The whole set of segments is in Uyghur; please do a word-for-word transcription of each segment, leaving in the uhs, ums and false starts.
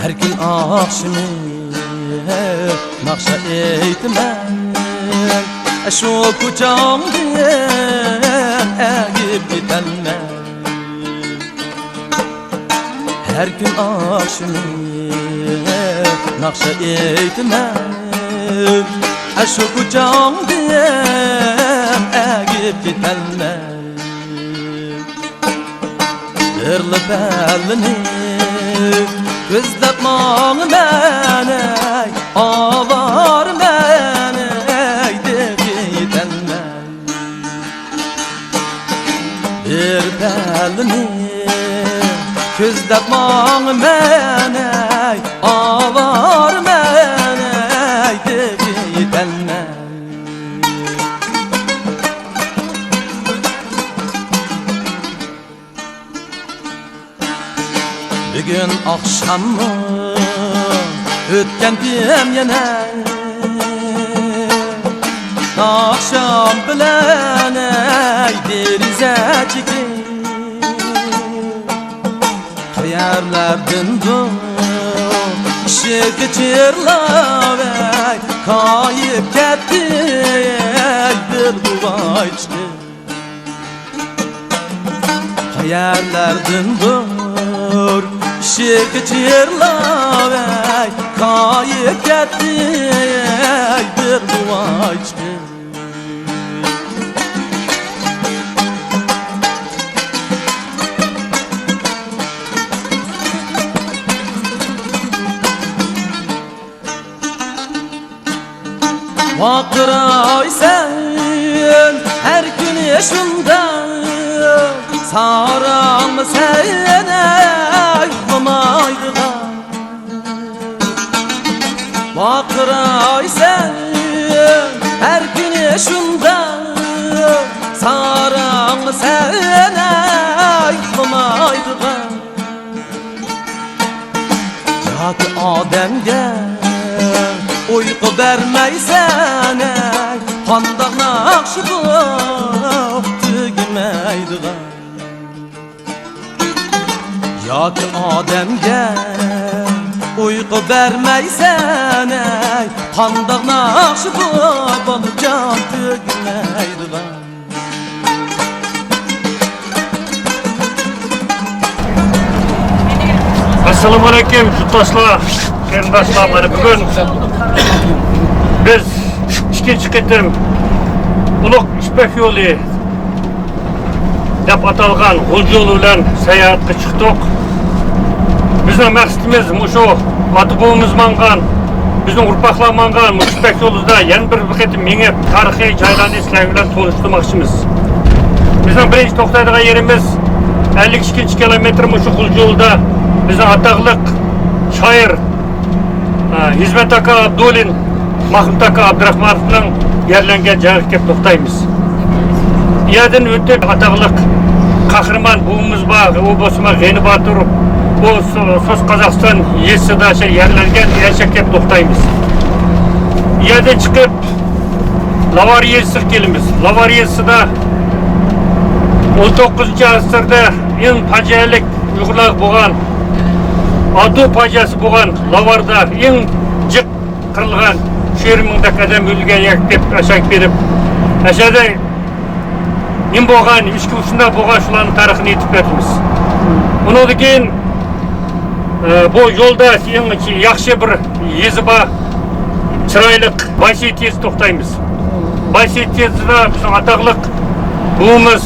ھەر كۈن ئاخشىمى ناخشا ئېيتىمەن، شۇ كوچاڭدىن ئەگىپ كېتەلمەي. ھەر كۈن ئاخشىمى ناخشا ئېيتىمەن، شۇ كوچاڭدىن ئەگىپ كېتەلمەي. بىرلا پەلىنى كۆزلەپ ماڭىمەن، ئەي، ئاۋارىمەن، ئەي، تېخى يېتەلمەي. بىر پەلىنى كۆزلەپ ماڭىمەن، ئەي، ئاۋارىمەن، ئەي، تېخى يېتەلمەي. بۈگۈن ئاخشاممۇ ئۆتكەنتىم يەنە ئاخشام بىلەن، ئەي، دېرىزە چېكى. قەيەرلەردىندۇر ئىشىك چىرلاپ، ئەي، كايىپ كەتتى، ئەي، بىر بوۋاي چىقىپ. قەيەرلەردىندۇر ئىشىك چىرلاپ، ئەي، كايىپ كەتتى، ئەي، بىر بوۋاي چىقىپ. ۋارقىرايسەن ھەر كۈنى شۇنداق، ساراڭمۇ سەن ئۇخلىمايدىغان. ۋارقىرايسەن ھەر كۈنى شۇنداق، ساراڭمۇ سەن ئۇخلىمايدىغان. ياكى ئادەمگە ئۇيقۇ بەرمەيسەن، ئەي، قانداق ناخشا بۇ تۈگىمەيدىغان. ياكى ئادەمگە ئۇيقۇ بەرمەيسەن، ئەي، قانداق ناخشا بۇ بالىجان تۈگىمەيدىغان. ئەسسالامۇئەلەيكۇم، يۇرتداشلار، قېرىنداشلار، مانا بۈگۈن بىز ئىككىنچى قېتىم ئۇلۇغ يىپەك يولى دەپ ئاتالغان غۇلجا يولى بىلەن ساياھەتكە چىقتۇق. بىزنىڭ مەقسىتىمىز مۇشۇ ئاتا-بوۋىمىز ماڭغان، بىزنىڭ ئۇرپاقلار ماڭغان مۇشۇ يىپەك يولىدا يەنە بىر، بىر قېتىم مېڭىپ، تارىخىي جايلارنى سىلەر بىلەن تونۇشتۇرماقچىمىز. بىزنىڭ بىرىنچى توختايدىغان يېرىمىز ئەللىك ئىككىنچى كىلومېتىر مۇشۇ غۇلجا يولىدا بىزنىڭ ئاتاقلىق شائىر، ئە، ھىزمەت ئاكا ئابدۇلىن، مەخمۇت ئاكا ئابدۇراخمانوفنىڭ يەرلەنگەن جايىغا كېلىپ توختايمىز. يەردىن ئۆتۈپ، ئاتاقلىق قەھرىمان بوۋىمىز بار، ئۇ بولسىمۇ غېنى باتۇر، ئۇ سو-، سوس قازاقىستان يېزىسىدا شۇ يەرلەنگەن، يەرگە كېلىپ توختايمىز. يەردىن چىقىپ، لاۋار يېزىسىغا كېلىمىز. لاۋار يېزىسىدا ئون توققۇزىنچى ئەسىردە ئەڭ پاجىئەلىك ئۇيغۇرلارغا بولغان، ئاتۇ پاجىئەسى بولغان لاۋاردا ئەڭ جىق قىرىلغان، شۇ يېرىم مىڭدەك ئادەم ئۆلگەن يەرگە كېلىپ، ئەشەگە بېرىپ، ئەشەدە نېمە بولغان، ئىچكى ئۇچۇردا بولغان شۇلارنىڭ تارىخىنى ئېيتىپ بېرىمىز. ئۇنىڭدىن كېيىن، ئە، بۇ يولدا ئەڭ ياخشى بىر يېزا بار، چىرايلىق بايسېيىت يېزىدا توختايمىز. بايسېيىت يېزىدا بىزنىڭ ئاتاقلىق بوۋىمىز،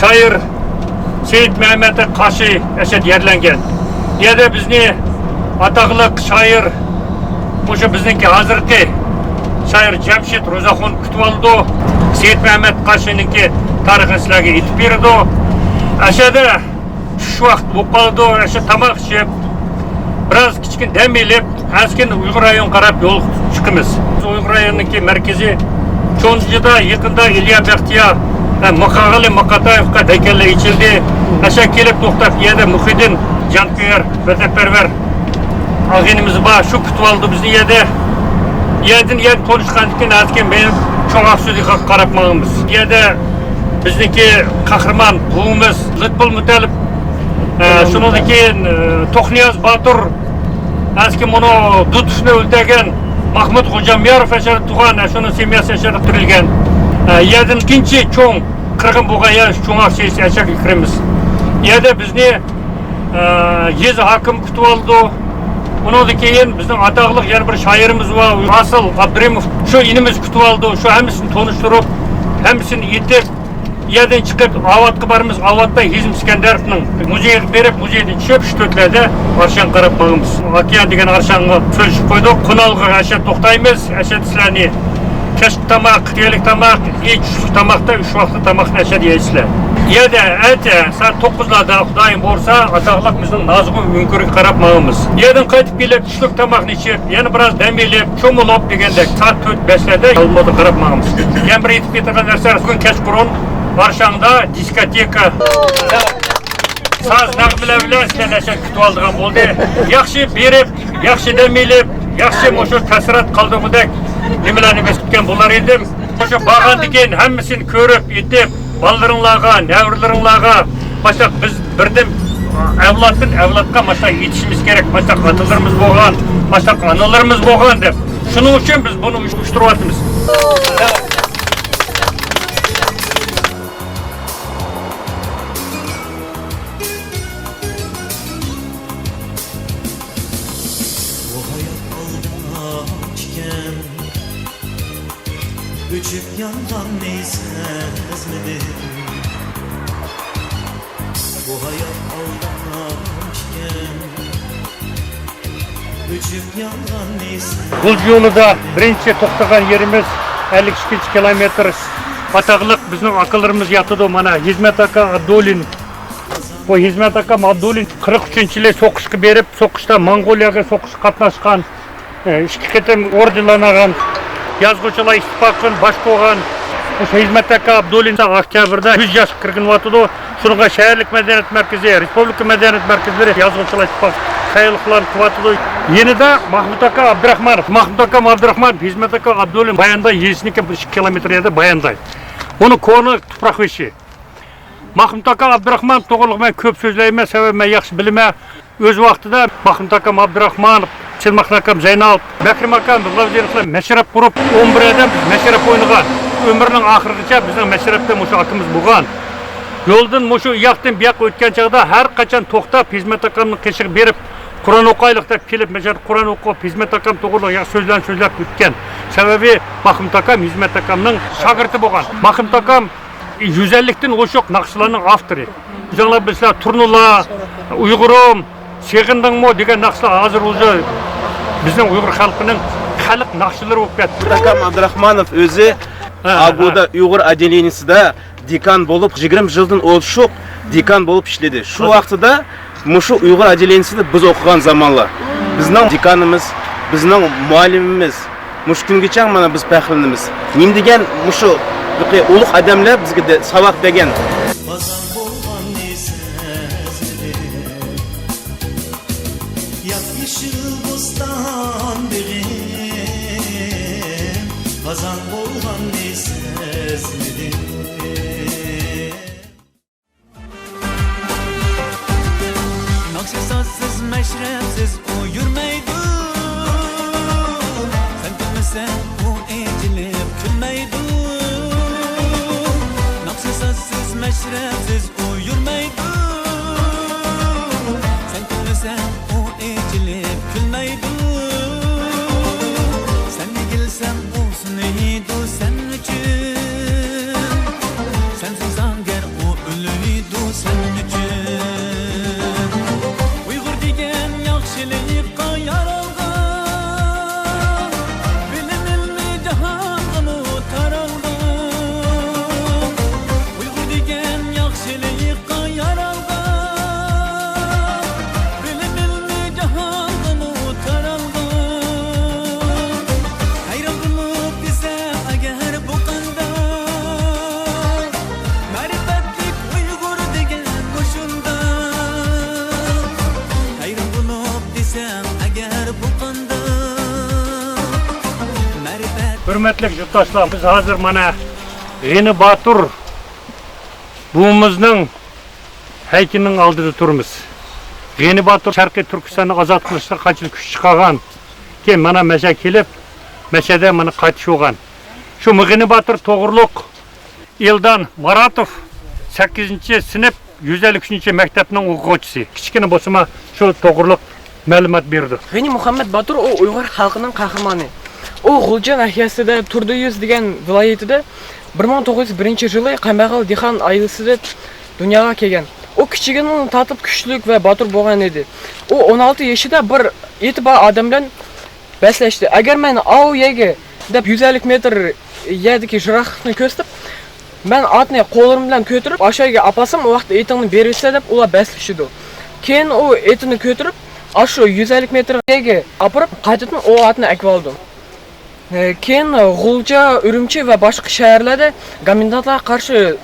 شائىر سېيىت مەمەت قاشى ئەشەدە يەرلەنگەن. يەردە بىزنى ئاتاقلىق شائىر، مۇشۇ بىزنىڭكى ھازىرقى شائىر جەمشىت روزاخۇن كۈتۈۋالىدۇ. سېيىت مەمەت قاشىنىڭكى تارىخىنى سىلەرگە ئېيتىپ بېرىدۇ. ئەشەدە چۈش ۋاقتى بولۇپ قالىدۇ. ئەشە تاماق ئىچىپ، بىراز كىچىككىنە دەم ئېلىپ، ئەسكىن ئۇيغۇر رايونىغا قاراپ يولغا چىقىمىز. ئۇيغۇر رايونىنىڭكى مەركىزى چونجىدا يېقىندا ئىليا بەختىيار ۋە مۇقاغىلى ماقاتايېۋقا ھەيكەللەر ئېچىلدى. ئەشە كېلىپ توختاپ، يەردە مۇھىدىن جانكۆيەر، ۋەتەنپەرۋەر ئاغىنىمىز بار، شۇ كۈتۈۋالىدۇ بىزنى يەردە. يەردىن يەر تونۇشقاندىن كېيىن، ھازىر كېيىن مېنىڭ چوڭ ئاقسۇدىغا قاراپ ماڭىمىز. يەردە بىزنىڭكى قەھرىمان بوۋىمىز لۇتپۇل مۇتەللىپ، ئە، شۇنىڭدىن كېيىن، ئە، توقنىياز باتۇر، ئەسكى مۇنۇ دۇتۇفنى ئۆلتۈرگەن مەھمۇد خوجاميارۇف ئەشەدە تۇغان، ئە، شۇنىڭ سېمىيەسى ئەشەدە ئۆلتۈرۈلگەن. ئە، يەردىن ئىككىنچى چوڭ قىرغىن بولغان يەر چوڭ ئاقسۇ ئەشەدە ئىكرىمىز. يەردە بىزنى، ئە، يېزا ھاكىمى كۈتۈۋالىدۇ. ئۇنىڭدىن كېيىن بىزنىڭ ئاتاقلىق يەنە بىر شائىرىمىز بار، ھاسىل ئابدۇرېھىموف. شۇ ئىنىمىز كۈتۈۋالىدۇ. شۇ ھەممىسىنى تونۇشتۇرۇپ، ھەممىسىنى ئېيتىپ، يەردىن چىقىپ ئاۋاتقا بارىمىز. ئاۋاتتا ھېزم ئىسكەندەروۋنىڭ مۇزېيىگە بېرىپ، مۇزېيدىن چۈشۈپ، ئۈچ تۆتلەردە ئارشان قاراپ ماڭىمىز. ئاكيان دېگەن ئارشانغا سۆزلىشىپ قويدۇق. قونالغا ئەشەدە توختايمىز. ئەشەدە سىلەرنى كەچلىك تاماق، تۈنلۈك تاماق، ئى، چۈشلۈك تاماقتا ئۈچ ۋاقىتلىق تاماقنى ئەشەدە يەيسىلەر. يەردە ئەتە سائەت توققۇزلاردا خۇدايىم بۇيرۇسا، ئاتاقلىق بىزنىڭ نازۇگۇم ئۆڭكۈرگە قاراپ ماڭىمىز. يەردىن قايتىپ كېلىپ، چۈشلۈك تاماقنى ئىچىپ، يەنە بىراز دەم ئېلىپ، چومۇلۇپ دېگەندەك سائەت تۆت، بەشلەردە يالمۇرغا قاراپ ماڭىمىز. يەنە بىر ئېيتىپ كېتىدىغان نەرسە، بۈگۈن كەچقۇرۇن ئارشاڭدا دىسكوتېكا. ساز نەغمىلەر بىلەن سىلەرنى ئەشەدە كۈتۈۋالىدىغان بولدى. ياخشى بېرىپ، ياخشى دەم ئېلىپ، ياخشى مۇشۇ تەسىرات قالدۇرغۇدەك نېمىلەرنى بېسىپ كۈتكەن بولار ئىدىم. مۇشۇ بارغاندىن كېيىن ھەممىسىنى كۆرۈپ، ئېيتىپ، بالىلىرىڭلارغا، نەۋرىلىرىڭلارغا، ماشۇنداق بىز بىردىن ئەۋلادتىن ئەۋلادقا ماشۇنداق ئېيتىشىمىز كېرەك. ماشۇنداق ئاتىلىرىمىز بولغان، ماشۇنداق ئانىلىرىمىز بولغان دەپ. شۇنىڭ ئۈچۈن بىز بۇنى ئۇيۇشتۇرۇۋاتىمىز. بۇ ھايات ئالداپ ئىكەن، ئۆچۈپ يانغاننى سەزمىدىم. بۇ ھايات ئالداپ ئىكەن، ئۆچۈپ يانغاننى سەزمىدىم. غۇلجا يولىدا بىرىنچى توختىغان يېرىمىز ئەللىك ئىككىنچى كىلومېتىر. ئاتاقلىق بىزنىڭ ئاكىلىرىمىز ياتىدۇ، مانا، ھىزمەت ئاكا ئابدۇلىن. بۇ ھىزمەت ئاكام ئابدۇلىن قىرىق ئۈچىنچى يىلى سوقۇشقا بېرىپ، سوقۇشتا موڭغۇلىيەگە سوقۇشقا قاتناشقان، ئىككى قېتىم ئوردېنلانغان، يازغۇچىلار ئىتتىپاقىنىڭ باش قوغان. مۇشۇ ھىزمەت ئاكا ئابدۇلىن ئۆكتەبىردە يۈز ياشقا كىرگىنىۋاتىدۇ. شۇنىڭغا شەھەرلىك مەدەنىيەت مەركىزى، رېسپۇبلىكا مەدەنىيەت مەركەزلىرى، يازغۇچىلار ئىتتىپاقى سايىللىقلارنى قىلىۋاتىدۇ. يېنىدا مەھمۇت ئاكا ئابدۇراخمانوف. مەھمۇت ئاكام ئابدۇراخمانوف، ھىزمەت ئاكا ئابدۇلىن بايانداي يېزىسىنىڭكى بىر ئىككى كىلومېتىر يەردە بايانداي. ئۇنىڭ كونا تۇپراق بېشى. مەھمۇت ئاكا ئابدۇراخمانوف توغرىلىق مەن كۆپ سۆزلەيمەن، سەۋەبى مەن ياخشى بىلىمەن. ئۆز ۋاقتىدا مەھمۇت ئاكام ئابدۇراخمانوف، چىلماقلى ئاكام زەينال، مەكرىم ئاكام بىلغازىرخلار مەشرەپ قۇرۇپ، ئون بىر ئادەم مەشرەپ ئوينىغان. ئۆمرىنىڭ ئاخىرىغىچە بىزنىڭ مەشرەپتە مۇشۇ ئاكىمىز بولغان. يولدىن مۇشۇ ياقتىن بۇ ياققا ئۆتكەن چاغدا ھەر قاچان توختاپ، ھىزمەت ئاكامنىڭ قېشىغا بېرىپ، قۇرئان ئوقايلىق دەپ كېلىپ، مەشرەپتە قۇرئان ئوقۇپ، ھىزمەت ئاكام توغرىلىق ياخشى سۆزلەرنى سۆزلەپ ئۆتكەن. سەۋەبى مەھمۇت ئاكام ھىزمەت ئاكامنىڭ شاگىرتى بولغان. مەھمۇت ئاكام يۈز ئەللىكتىن ئوشۇق ناخشىلارنىڭ ئاپتورى. ئۆزۈڭلار بىلىسىلەر، تۇرنىلا، ئۇيغۇرۇم، سېغىندىڭمۇ دېگەن ناخشىلار ھازىر ئۇزى بىزنىڭ ئۇيغۇر خەلقىنىڭ خەلق ناخشىلىرى بولۇپ كەتتى. ئاكام ئابدۇراخمانوف ئۆزى ھە، ئابۇدا ھە. ئۇيغۇر ئوتدېلېنىيىسىدا دېكان بولۇپ، يىگىرمە يىلدىن ئوشۇق دېكان بولۇپ ئىشلىدى. شۇ ۋاقتىدا مۇشۇ ئۇيغۇر ئوتدېلېنىيىسىدا بىز ئوقۇغان زامانلار. بىزنىڭ دېكانىمىز، بىزنىڭ مۇئەللىمىمىز، مۇشۇ كۈنگىچە مانا بىز پەخىرلىنىمىز. نېمە دېگەن مۇشۇ ئۇلۇغ ئادەملەر بىزگە دە-، ساۋاق بەرگەن. قازان بولغاننى سەزمىدىم. ياپيېشىل بوستان بېغىم، قازان بولغاننى سەزمىدىم. ناخشا سازسىز، مەشرەپسىز ئۇ يۈرمەيدۇ. سەن كۈلمىسەڭ، ئۇ ئېچىلىپ كۈلمەيدۇ. ناخشا سازسىز، مەشرەپسىز ئۇ يۈرمەيدۇ. سەن كۈلمىسەڭ، ئۇ ئېچىلىپ كۈلمەيدۇ. سەن ئېگىلسەڭ، ئۇ سۇنىدۇ سەن ئۈچۈن. سەن سۇنساڭ گەر، ئۇ ئۆلىدۇ سەن ئۈچۈن. ئۇيغۇر دېگەن ياخشىلىققا يارالغان، بىلىم ئىلمى جاھانغىمۇ تارالغان. ئۇيغۇر دېگەن ياخشىلىققا يارالغان، بىلىم ئىلمى جاھانغىمۇ تارالغان. ھەيران بولۇپ دېسە ئەگەر بۇ قانداق، مەرىپەتلىك ئۇيغۇر دېگەن مۇشۇنداق. ھەيران بولۇپ دېسە ھۆرمەتلىك يۇرتداشلار، بىز ھازىر مانا غېنى باتۇر بوۋىمىزنىڭ ھەيكىلىنىڭ ئالدىدا تۇرىمىز. غېنى باتۇر شەرقىي تۈركىستاننى ئازاد قىلىشقا قانچىلىك كۈچ چىقارغان، كېيىن مانا مەشەگە كېلىپ، مەشەدە مانا قايتىش بولغان. شۇ غېنى باتۇر توغرۇلۇق ئېلدان ماراتوف سەككىزىنچى سىنىپ يۈز ئەللىك ئۈچىنچى مەكتەپنىڭ ئوقۇغۇچىسى. كىچىككىنە بولسىمۇ شۇ توغرۇلۇق مەلۇمات بېرىدۇ. غېنى مۇھەممەد باتۇر، ئۇ ئۇيغۇر خەلقىنىڭ قەھرىمانى. ئۇ غۇلجا ناھىيەسىدە تۇردى يۈز دېگەن ۋىلايىتىدە بىر مىڭ توققۇز يۈز بىرىنچى يىلى قەمبەغەل دېھقان ئائىلىسىدە دۇنياغا كەلگەن. ئۇ كىچىكىدىن تارتىپ كۈچلۈك ۋە باتۇر بولغان ئىدى. ئۇ ئون ئالتە يېشىدا بىر ئېتى بار ئادەم بىلەن بەسلەشتى. «ئەگەر مەن ئاۋۇ يەرگە» دەپ، يۈز ئەللىك مېتىر يەردىكى يىراقلىقنى كۆرسىتىپ، «مەن ئاتنى قولۇم بىلەن كۆتۈرۈپ ئاشۇ يەرگە ئاپارسام، ئۇ ۋاقىتتا ئېتىڭنى بېرىۋېتىسەن» دەپ، ئۇلار بەسلىشىدۇ. كېيىن ئۇ ئېتىنى كۆتۈرۈپ، ئاشۇ يۈز ئەللىك مېتىر يەرگە ئاپىرىپ، قايتىدىن ئۇ ئاتنى ئەكىۋالىدۇ. ئە، كېيىن غۇلجا، ئۈرۈمچى ۋە باشقا شەھەرلەردە گومېندانتلارغا قارشى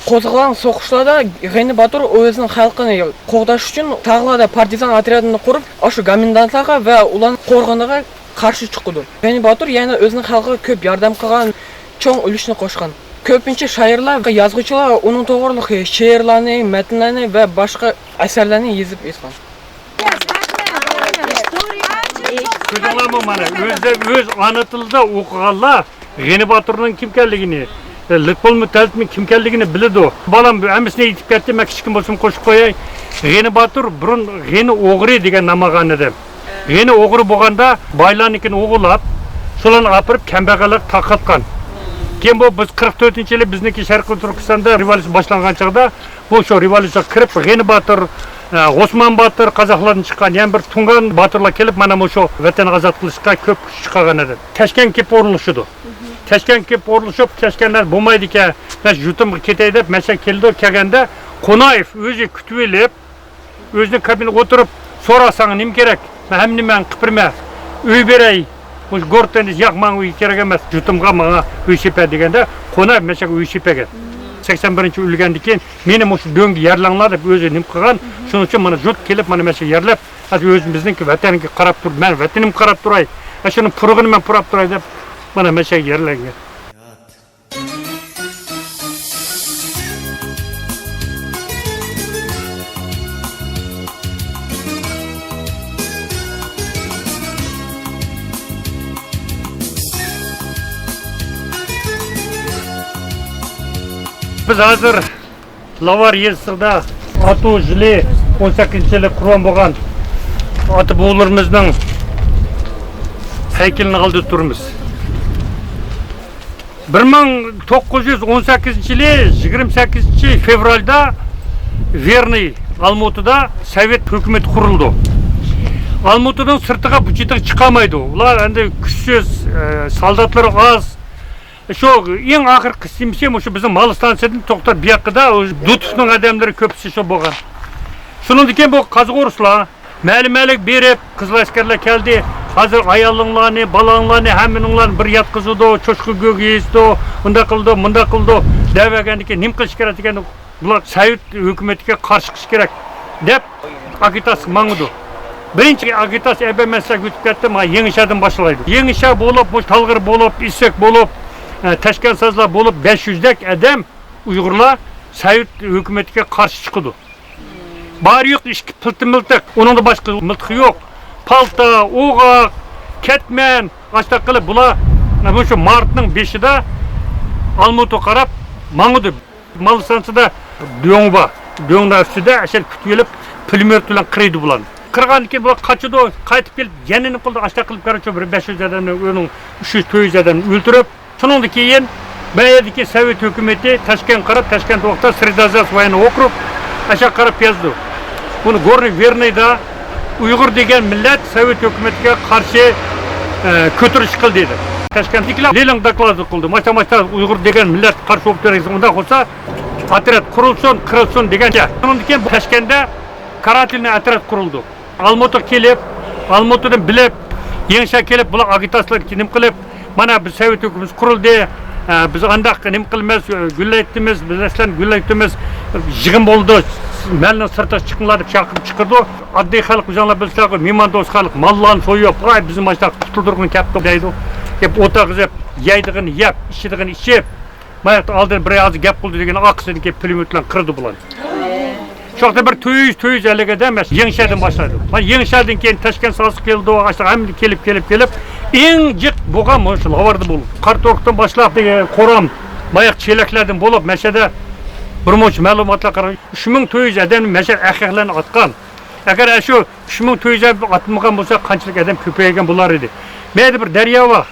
قوزغالغان سوقۇشلاردا غېنى باتۇر ئۆزىنىڭ خەلقىنى قوغداش ئۈچۈن تاغلاردا پارتىزان ئوتريادىنى قۇرۇپ، ئاشۇ گومېندانتلارغا ۋە ئۇلارنىڭ قورغىنىغا قارشى چىقىدۇ. غېنى باتۇر يەنە ئۆزىنىڭ خەلقىگە كۆپ ياردەم قىلغان، چوڭ ئۈلۈشنى قوشقان. كۆپىنچە شائىرلار ۋە يازغۇچىلار ئۇنىڭ توغرىلىق شېئىرلارنى، مەتنلەرنى ۋە باشقا ئەسەرلەرنى يېزىپ ئېيتقان. كۆردۈڭلارمۇ مانا، ئۆزى ئۆز ئانا تىلىدا ئوقۇغانلار غېنى باتۇرنىڭ كىمكەنلىكىنى، لۇتپۇل مۇتەللىپنىڭ كىمكەنلىكىنى بىلىدۇ. بالام بۇ ھەممىسىنى ئېيتىپ كەتتى، مەن كىچىككىنە بولسىمۇ قوشۇپ قوياي. غېنى باتۇر بۇرۇن غېنى ئوغرى دېگەن نام ئالغان ئىدى. غېنى ئوغرى بولغاندا بايلارنىڭكىنى ئوغرىلاپ، شۇلارنى ئاپىرىپ كەمبەغەللەرگە تارقاتقان. كېيىن بۇ بىز قىرىق تۆتىنچى يىلى بىزنىڭكى شەرقىي تۈركىستاندا رېۋوليۇتسىيە باشلانغان چاغدا بۇ شۇ رېۋوليۇتسىيەگە كىرىپ، غېنى باتۇر، ئە، غوسمان باتۇر، قازاقلاردىن چىققان يەنە بىر تۇڭگان باتۇرلار كېلىپ، مانا مۇشۇ ۋەتەننى ئازاد قىلىشقا كۆپ كۈچ چىقارغان ئىدى. تاشكەنتكە كېلىپ ئورۇنلىشىدۇ. تاشكەنتكە كېلىپ ئورۇنلىشىپ، تاشكەنتلەر بولمايدىكەن، مەن يۇرتۇمغا كېتەي دەپ، مەشەگە كېلىدۇ. كەلگەندە قونايېف ئۆزى كۈتۈۋېلىپ، ئۆزىنىڭ كابىنېتىغا ئولتۇرۇپ، سورا، ساڭا نېمە كېرەك؟ مەن ھەممىنى مەن قىلىپ بېرىمەن. ئۆي بېرەي. مۇشۇ گورتنى، ياق، ماڭا ئۆي كېرەك ئەمەس، يۇرتۇمغا، ماڭا ئۆي سېپەر دېگەندە، قونايېف مەشەگە ئۆي سېپەرگەن. سەكسەن بىرىنچى ئۆلگەندىن كېيىن، مېنى مۇشۇ دۆڭگە يەرلەڭلار دەپ ئۆزى نېمە قىلغان. شۇنىڭ ئۈچۈن مانا يۇرت كېلىپ، مانا مەشەگە يەرلەپ، ھازىر ئۆزىمىزنىڭكى ۋەتەنگە قاراپ تۇرۇپ، مەن ۋەتىنىمگە قاراپ تۇراي، ھە، شۇنىڭ پۇرىقىنى مەن پۇراپ تۇراي دەپ، مانا مەشەگە يەرلەنگەن. بىز ھازىر لاۋار يېزىسىدا ئاتۇ يىلى، ئون سەككىزىنچى يىلى قۇربان بولغان ئاتا بوۋىلىرىمىزنىڭ ھەيكىلىنىڭ ئالدىدا تۇرىمىز. بىر مىڭ توققۇز يۈز ئون سەككىزىنچى يىلى يىگىرمە سەككىزىنچى فېۋرالدا ۋېرنىي، ئالمۇتىدا سوۋېت ھۆكۈمىتى قۇرۇلىدۇ. ئالمۇتىنىڭ سىرتىغا، بۇ چېتىغا چىقالمايدۇ. ئۇلار ئەمدى كۈچسىز، ئە، سالداتلىرى ئاز. شۇ ئەڭ ئاخىرقى سىمسى مۇشۇ بىزنىڭ مال ئىستانسىسىدىن توختاپ، بۇ ياققىدا دۇتۇفنىڭ ئادەملىرى كۆپىسى شۇ بولغان. شۇنىڭدىن كېيىن بۇ قازاق ئورۇسلار مەھەللە-مەھەللىگە بېرىپ، قىزىل ئەسكەرلەر كەلدى، ھازىر ئايالىڭلارنى، بالاڭلارنى، ھەممىنىڭلارنى بىر ياتقۇزىدۇ، چوشقا گۆگى يېزىدۇ، ئۇنداق قىلىدۇ، مۇنداق قىلىدۇ دەۋەرگەندىن كېيىن، نېمە قىلىش كېرەك دېگەندە، بۇلار سوۋېت ھۆكۈمىتىگە قارشى چىقىش كېرەك دەپ، ئاگىتاسىيە ماڭىدۇ. بىرىنچى ئاگىتاسىيە ئەبەمەسلەك ئۆتۈپ كەتتى، مانا يېڭىشەردىن باشلايدۇ. يېڭىشەر بولۇپ، مۇشۇ تالغىر بولۇپ، ئىسسىك بولۇپ، ئە، تاشكەنت سازلار بولۇپ، بەش يۈزدەك ئادەم ئۇيغۇرلار سوۋېت ھۆكۈمىتىگە قارشى چىقىدۇ. بارى يوق ئىككى پىلتە مىلتىق، ئۇنىڭدىن باشقا مىلتىقى يوق. پالتا، ئوغاق، كەتمەن، ئاشتاق قىلىپ بۇلار مۇشۇ مارتنىڭ بېشىدا ئالمۇتىغا قاراپ ماڭىدۇ. مال ئىستانسىسىدا دۆڭ بار. دۆڭنىڭ ئۈستىدە ئەشەدە كۈتۈۋېلىپ، پۇلېميوت بىلەن قىرىيدۇ بۇلارنى. قىرغاندىن كېيىن بۇلار قاچىدۇ، قايتىپ كېلىپ يەنە نېمە قىلىدۇ، ئاشتاق قىلىپ، كارچۇ، بىر بەش يۈز ئادەمنى، ئۆزىنىڭ ئۈچ يۈز، تۆت يۈز ئادەمنى ئۆلتۈرۈپ، شۇنىڭدىن كېيىن بۇ يەردىكى سوۋېت ھۆكۈمىتى تاشكەنتكە قاراپ، تاشكەنت ۋاقىتتا سرېدازياس ۋويېننوي ئوكروگ ئاشۇ قاراپ يازىدۇ. بۇنى گورنوي ۋېرنويدا ئۇيغۇر دېگەن مىللەت سوۋېت ھۆكۈمىتىگە قارشى، ئە، كۆتۈرۈلۈش قىلدى دەپ. تاشكەنتتىكىلەر لېنىن دوكلاتى قىلدى. ماشتا، ماشتا ئۇيغۇر دېگەن مىللەتكە قارشى بولۇپ تۇرىسىز، ئۇنداق بولسا ئوترياد قۇرۇلسۇن، قىرىلسۇن دېگەن گەپ. شۇنىڭدىن كېيىن بۇ تاشكەنتتە كاراتىلنىي ئوترياد قۇرۇلدى. ئالمۇتىغا كېلىپ، ئالمۇتىدىن بىلىپ، يېڭىشەر كېلىپ، بۇلار ئاگىتاسىيە نېمە قىلىپ، مانا بىز سوۋېت ھۆكۈمىتى قۇرۇلدى، ئە، بىز ئانداق نېمە قىلىمىز، گۈللەيتىمىز، بىز ئەسلەن گۈللەيتىمىز، يىغىن بولدى، مەھەللىنىڭ سىرتىغا چىقىڭلار دەپ چاقىرىق چىقىرىدۇ. ئاددىي خەلق، ئۆزۈڭلار بىلىسىلەرغۇ، مېھماندوست خەلق، ماللارنى سويۇپ، ۋاي بىزنى ماشۇنداق قۇتۇلدۇرغىلى كەپتۇ دەيدۇ. دەپ ئولتۇرغۇزۇپ، يەيدىغىنى يەپ، ئىچىدىغىنى ئىچىپ، ماياقتا ئالدىن بىر ئاز گەپ قىلدى دېگەن ئارقىسىدىن كېيىن پۇلىمۇت بىلەن قىرىدۇ بۇلارنى. شۇ ۋاقىتتا بىر تۆت يۈز، تۆت يۈز ئەللىك ئادەم يېڭىشەھەردىن باشلايدۇ. مانا يېڭىشەھەردىن كېيىن تاشكەنت سازغا كېلىدۇ، ئاشۇ ھەممە كېلىپ، كېلىپ، كېلىپ، ئەڭ جىق بولغان مۇشۇ لاۋاردىن بولىدۇ. قاراتورۇقتىن باشلاپ، دېگەن قورام، ماياق چېلەكلەردىن بولۇپ، مەشەدە بىر مۇنچە مەلۇماتلار قارىغان، ئۈچ مىڭ تۆت يۈز ئادەم مەشەدە ئەخلەتلەرنى ئاتقان. ئەگەر ئاشۇ ئۈچ مىڭ تۆت يۈز ئادەم ئاتمىغان بولسا، قانچىلىك ئادەم كۆپەيگەن بولار ئىدى. مەيدە بىر دەريا بار،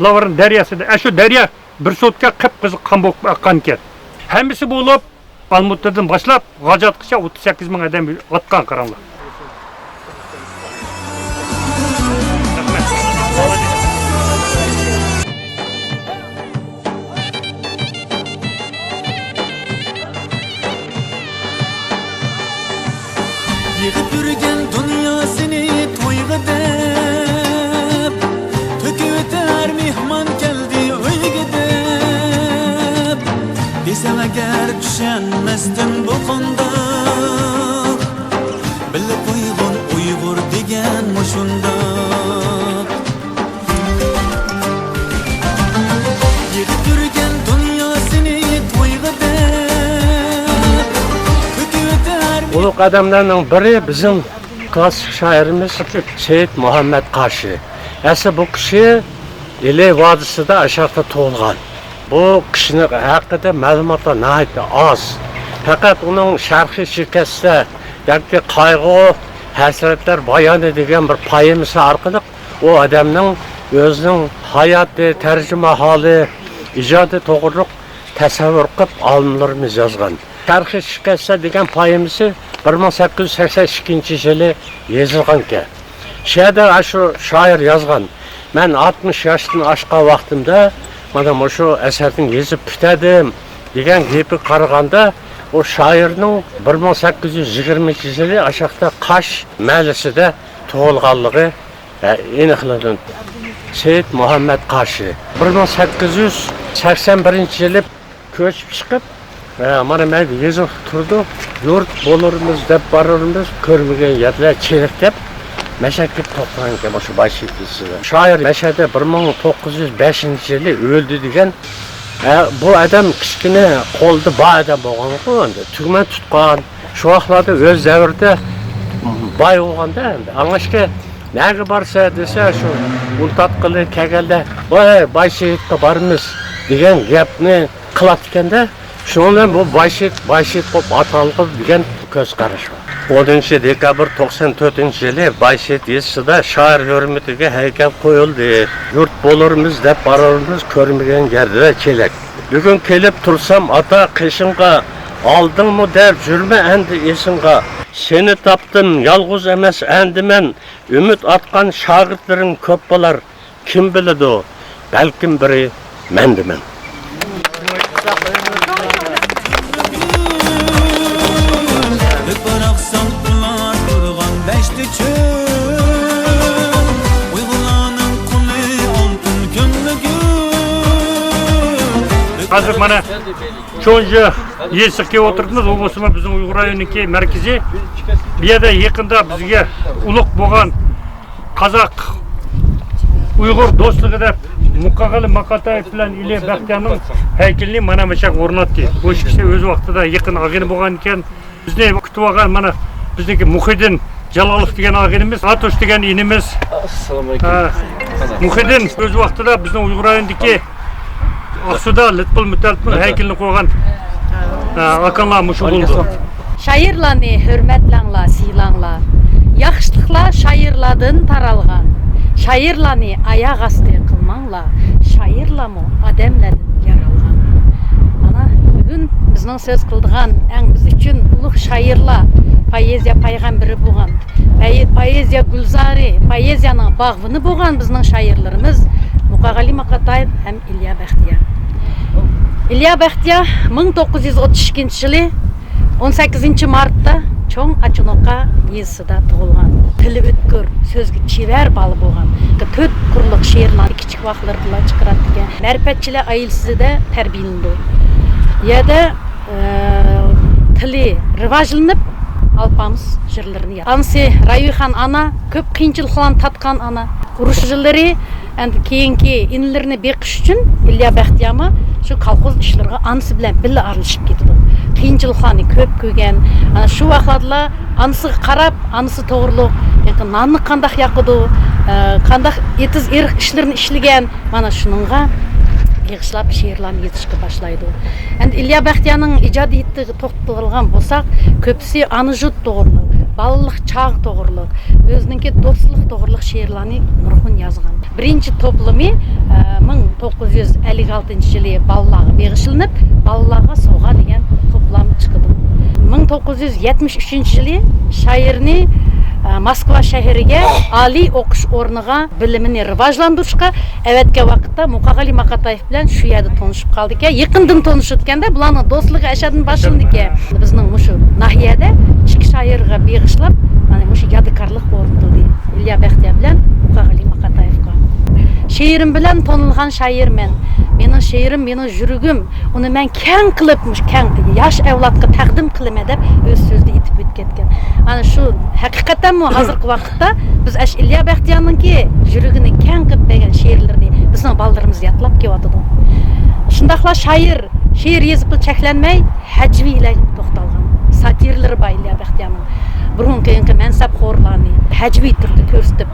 لاۋارنىڭ دەرياسىدا. ئاشۇ دەريا بىر سۇتكا قىپقىزىل قان بولۇپ ئاققان ئىكەن. ھەممىسى بولۇپ، ئالمۇتىدىن باشلاپ غاجاتقىچە ئوتتۇز سەككىز مىڭ ئادەم ئاتقان، قاراڭلار. يىغىپ يۈرگەن دۇنياسىنى تويغا دەپ، تۆكۈۋېتەر مېھمان كەلدى ئۆيگە دەپ. دېسەڭ ئەگەر چۈشەنمەستىن بۇ قانداق، بىللە قويغىن ئۇيغۇر دېگەن مۇشۇنداق. يىغىپ يۈرگەن دۇنياسىنى تويغا دەپ، تۆكۈۋېتەر. ئۇلۇغ ئادەملەرنىڭ بىرى بىزنىڭ كلاسسىك شائىرىمىز سېيىت مۇھەممەد قاشى. ئەسلى بۇ كىشى ئىلى ۋادىسىدا ئاشۇ ياقتا تۇغۇلغان. بۇ كىشىنىڭ ھەققىدە مەلۇماتلار ناھايىتى ئاز. پەقەت ئۇنىڭ شەرقىي شىكەستە ياكى قايغۇ، ھەسرەتلەر بايانى دېگەن بىر پوئېمىسى ئارقىلىق ئۇ ئادەمنىڭ ئۆزىنىڭ ھاياتى، تەرجىمىھالى، ئىجادى توغرۇلۇق تەسەۋۋۇر قىلىپ، ئالىملىرىمىز يازغان. شەرقىي شىكەستە دېگەن پوئېمىسى بىر مىڭ سەككىز يۈز سەكسەن ئىككىنچى يىلى يېزىلغانىكەن. شۇ يەردە ئاشۇ شائىر يازغان، مەن ئاتمىش ياشتىن ئاشقان ۋاقتىمدا مانا مۇشۇ ئەسەرنى يېزىپ پۈتەدىم دېگەن گېپىگە قارىغاندا، ئۇ شائىرنىڭ بىر مىڭ سەككىز يۈز يىگىرمىنچى يىلى ئاشاقتا قاش مەھەللىسىدە تۇغۇلغانلىقى، ئە، ئېنىقلىنىدۇ. سېيىت مۇھەممەد قاشى بىر مىڭ سەككىز يۈز سەكسەن بىرىنچى يىلى كۆچۈپ چىقىپ، ئە، مانا مەيدە يېزىپ تۇرىدۇ. يۇرت بولۇرمىز دەپ بارۇرمىز، كۆرمىگەن يەرلەر كېرەك دەپ مەشەدكە توختىغان ئىكەن مۇشۇ بايسېيىت يېزىسىدا. شائىر مەشەدە بىر مىڭ توققۇز يۈز بەشىنچى يىلى ئۆلدى دېگەن. ئە، بۇ ئادەم كىچىككىنە قولدا بار ئادەم بولغانغۇ ئەمدى. تۈگمەن تۇتقان، شۇ ۋاقىتلاردا ئۆز دەۋرىدە باي بولغاندا ئەمدى. ئاڭلاشكە نەگە بارسا دېسە، شۇ ئۇنتاتقىلى كەلگەندە، ۋاي، بايسېيىتقا بارىمىز دېگەن گەپنى قىلاتتىكەندە، شۇنىڭ بىلەن بۇ بايسېيىت، بايسېيىت بولۇپ ئاتالغۇ دېگەن كۆز قاراش بار. ئونىنچى دېكابىر توقسان تۆتىنچى يىلى بايسېيىت يېزىسىدا شائىر ھۆرمىتىگە ھەيكەل قويۇلدى. يۇرت بولۇرمىز دەپ بارارمىز كۆرمىگەن يەردە كېلەك. بۈگۈن كېلىپ تۇرسام ئاتا قېشىڭغا، ئالدىڭمۇ دەپ جۈرمە ئەمدى ئېسىڭغا. سېنى تاپتىم يالغۇز ئەمەس ئەمدى مەن، ئۈمىد ئاتقان شاگىرتلىرىڭ كۆپ بولار. كىم بىلىدۇ، بەلكىم بىرى مەندىمەن. بىر پاراقسان ئۇلار تۇرغان دەشتى چۆل، ئۇيغۇرلارنىڭ قۇلى ئالتۇن كۆڭلى گۈل. ھازىر مانا چونجى يېزىسىغا كېلىپ ئولتۇرۇپمىز. ئۇ بولسىمۇ بىزنىڭ ئۇيغۇر رايونىنىڭكى مەركىزى. بۇ يەردە يېقىندا بىزگە ئۇلۇغ بولغان قازاق ئۇيغۇر دوستلۇقى دەپ مۇقاغالى ماقاتايېف بىلەن ئىلى بەختىيارنىڭ ھەيكىلىنى مانا مۇشۇ يەرگە ئورناتتى. بۇ كىشى ئۆز ۋاقتىدا يېقىن ئاغىنە بولغان ئىكەن. بىزنى كۈتۈۋالغان مانا بىزنىڭكى مۇھىدىن جالالوف دېگەن ئاغىنىمىز، ئاتۇش دېگەن ئىنىمىز. ئەسسالامۇ ئەلەيكۇم. ھە. مۇھىدىن ئۆز ۋاقتىدا بىزنىڭ ئۇيغۇر رايونىدىكى ئاقسۇدا لۇتپۇل مۇتەللىپنىڭ ھەيكىلىنى قويغان، ھە، ئاكاڭلار مۇشۇ بولىدۇ. شائىرلارنى ھۆرمەتلەڭلار، سىيلاڭلار. ياخشىلىقلار شائىرلاردىن تارالغان. شائىرلارنى ئاياغ ئاستى قىلماڭلار. شائىرلارمۇ ئادەملەردىن يارالغان. مانا، بۈگۈن بىزنىڭ سۆز قىلىدىغان ئەڭ بىز ئۈچۈن ئۇلۇغ شائىرلار، پوئېزىيە پەيغەمبىرى بولغان، پەي-، پوئېزىيە گۈلزارى، پوئېزىيەنىڭ باغۋىنى بولغان بىزنىڭ شائىرلىرىمىز مۇقاغالى ماقاتايېف ھەم ئىليا بەختىيار. ئىليا بەختىيار مىڭ توققۇز يۈز ئوتتۇز ئىككىنچى يىلى ئون سەككىزىنچى مارتتا چوڭ ئاچىنوقا يېزىسىدا تۇغۇلغان. تىلى ئۆتكۈر، سۆزگە چېۋەر بالا بولغان. تۆت قۇرلۇق شېئىرلارنى كىچىك ۋاقىتلىرىدىلا چىقىراتتىكەن. مەرىپەتچىلەر ئائىلىسىدە تەربىيەلىنىدۇ. يەردە، ئە، تىلى راۋاجلىنىپ، ئالپامىس جىرلىرىنى يازغان. ئانىسى رايىخان ئانا، كۆپ قىيىنچىلىقلارنى تارتقان ئانا. ئۇرۇش يىللىرى ئەمدى كېيىنكى ئىنىلىرىنى بېقىش ئۈچۈن ئىليا بەختىيارمۇ شۇ كالخوز ئىشلىرىغا ئانىسى بىلەن بىللە ئارىلىشىپ كېتىدۇ. قىيىنچىلىقلارنى كۆپ كۆرگەن. ئەنە شۇ ۋاقىتلاردا ئانىسىغا قاراپ، ئانىسى توغرۇلۇق، ياكى ناننى قانداق ياقىدۇ، ئە، قانداق ئېتىز-ئېرىق ئىشلىرىنى ئىشلىگەن، مانا شۇنىڭغا بېغىشلاپ شېئىرلارنى يېزىشقا باشلايدۇ. ئەمدى ئىليا بەختىيارنىڭ ئىجادىيىتىگە توختىلىدىغان بولساق، كۆپىسى ئانا يۇرت توغرۇلۇق، بالىلىق چاغ توغرۇلۇق، ئۆزىنىڭكى دوستلۇق توغرۇلۇق شېئىرلارنى نۇرغۇن يازغان. بىرىنچى توپلىمى، ئە، مىڭ توققۇز يۈز ئەللىك ئالتىنچى يىلى بالىلارغا بېغىشلىنىپ، بالىلارغا سوۋغا دېگەن توپلام چىقىدۇ. مىڭ توققۇز يۈز يەتمىش ئۈچىنچى يىلى شائىرنى، ئە، موسكۋا شەھىرىگە ئالىي ئوقۇش ئورنىغا بىلىمىنى راۋاجلاندۇرۇشقا ئەۋەتكەن ۋاقىتتا مۇقاغالى ماقاتايېف بىلەن شۇ يەردە تونۇشۇپ قالىدىكەن. يېقىندىن تونۇشىدىكەندە، بۇلارنىڭ دوستلۇقى ئەشەدىن باشلىنىدىكەن. بىزنىڭ مۇشۇ ناھىيەدە ئىككى شائىرغا بېغىشلاپ، مانا مۇشۇ يادىكارلىق ئورنىتىلدى. ئىليا بەختىيار بىلەن مۇقاغالى ماقاتايېفقا. شېئىرىم بىلەن تونۇلغان شائىرمەن. مېنىڭ شېئىرىم، مېنىڭ يۈرىكىم. ئۇنى مەن كەڭ قىلىپ، مۇشۇ كەڭ ياش ئەۋلادقا تەقدىم قىلىمەن دەپ ئۆز سۆزىدە ئېيتىپ ئۆتۈپ كەتكەن. ئانا شۇ ھەقىقەتەنمۇ ھازىرقى ۋاقىتتا بىز ئەش ئىليا بەختىيارنىڭكى يۈرىكىنى كەڭ قىلىپ بەرگەن شېئىرلىرىنى بىزنىڭ بالىلىرىمىز يادلاپ كېلىۋاتىدۇ. شۇنداقلا شائىر شېئىر يېزىپلا چەكلەنمەي، ھەجۋىيلەرگە توختالغان. ساتىرىلىرى بار ئىليا بەختىيارنىڭ. بۇرۇنقى مەنسەپخورلارنى ھەجۋىي تۈردە كۆرسىتىپ،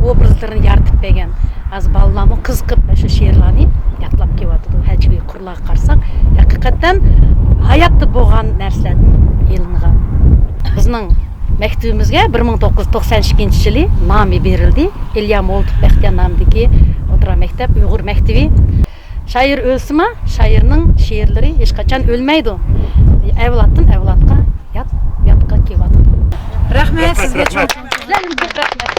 ئوبرازلىرىنى يارىتىپ بەرگەن. ھازىر بالىلارمۇ قىزىقىپ شۇ شېئىرلارنى يادلاپ كېلىۋاتىدۇ. ھەجۋىي قۇرلارغا قارىساق، ھەقىقەتەن ھاياتتا بولغان نەرسىلەردىن ئېلىنغان. بىزنىڭ مەكتىۋىمىزگە بىر مىڭ توققۇز يۈز توقسان ئىككىنچى يىلى نامى بېرىلدى. ئىليا مولتۇف بەختىيار نامىدىكى ئوتتۇرا مەكتەپ، ئۇيغۇر مەكتىۋى. شائىر ئۆلسىمۇ، شائىرنىڭ شېئىرلىرى ھېچقاچان ئۆلمەيدۇ. ئەۋلادتىن ئەۋلادقا ياد، يادقا كېلىۋاتىدۇ. رەھمەت سىزگە، چوڭ، چوڭ، چوڭ. سىلەرگە رەھمەت.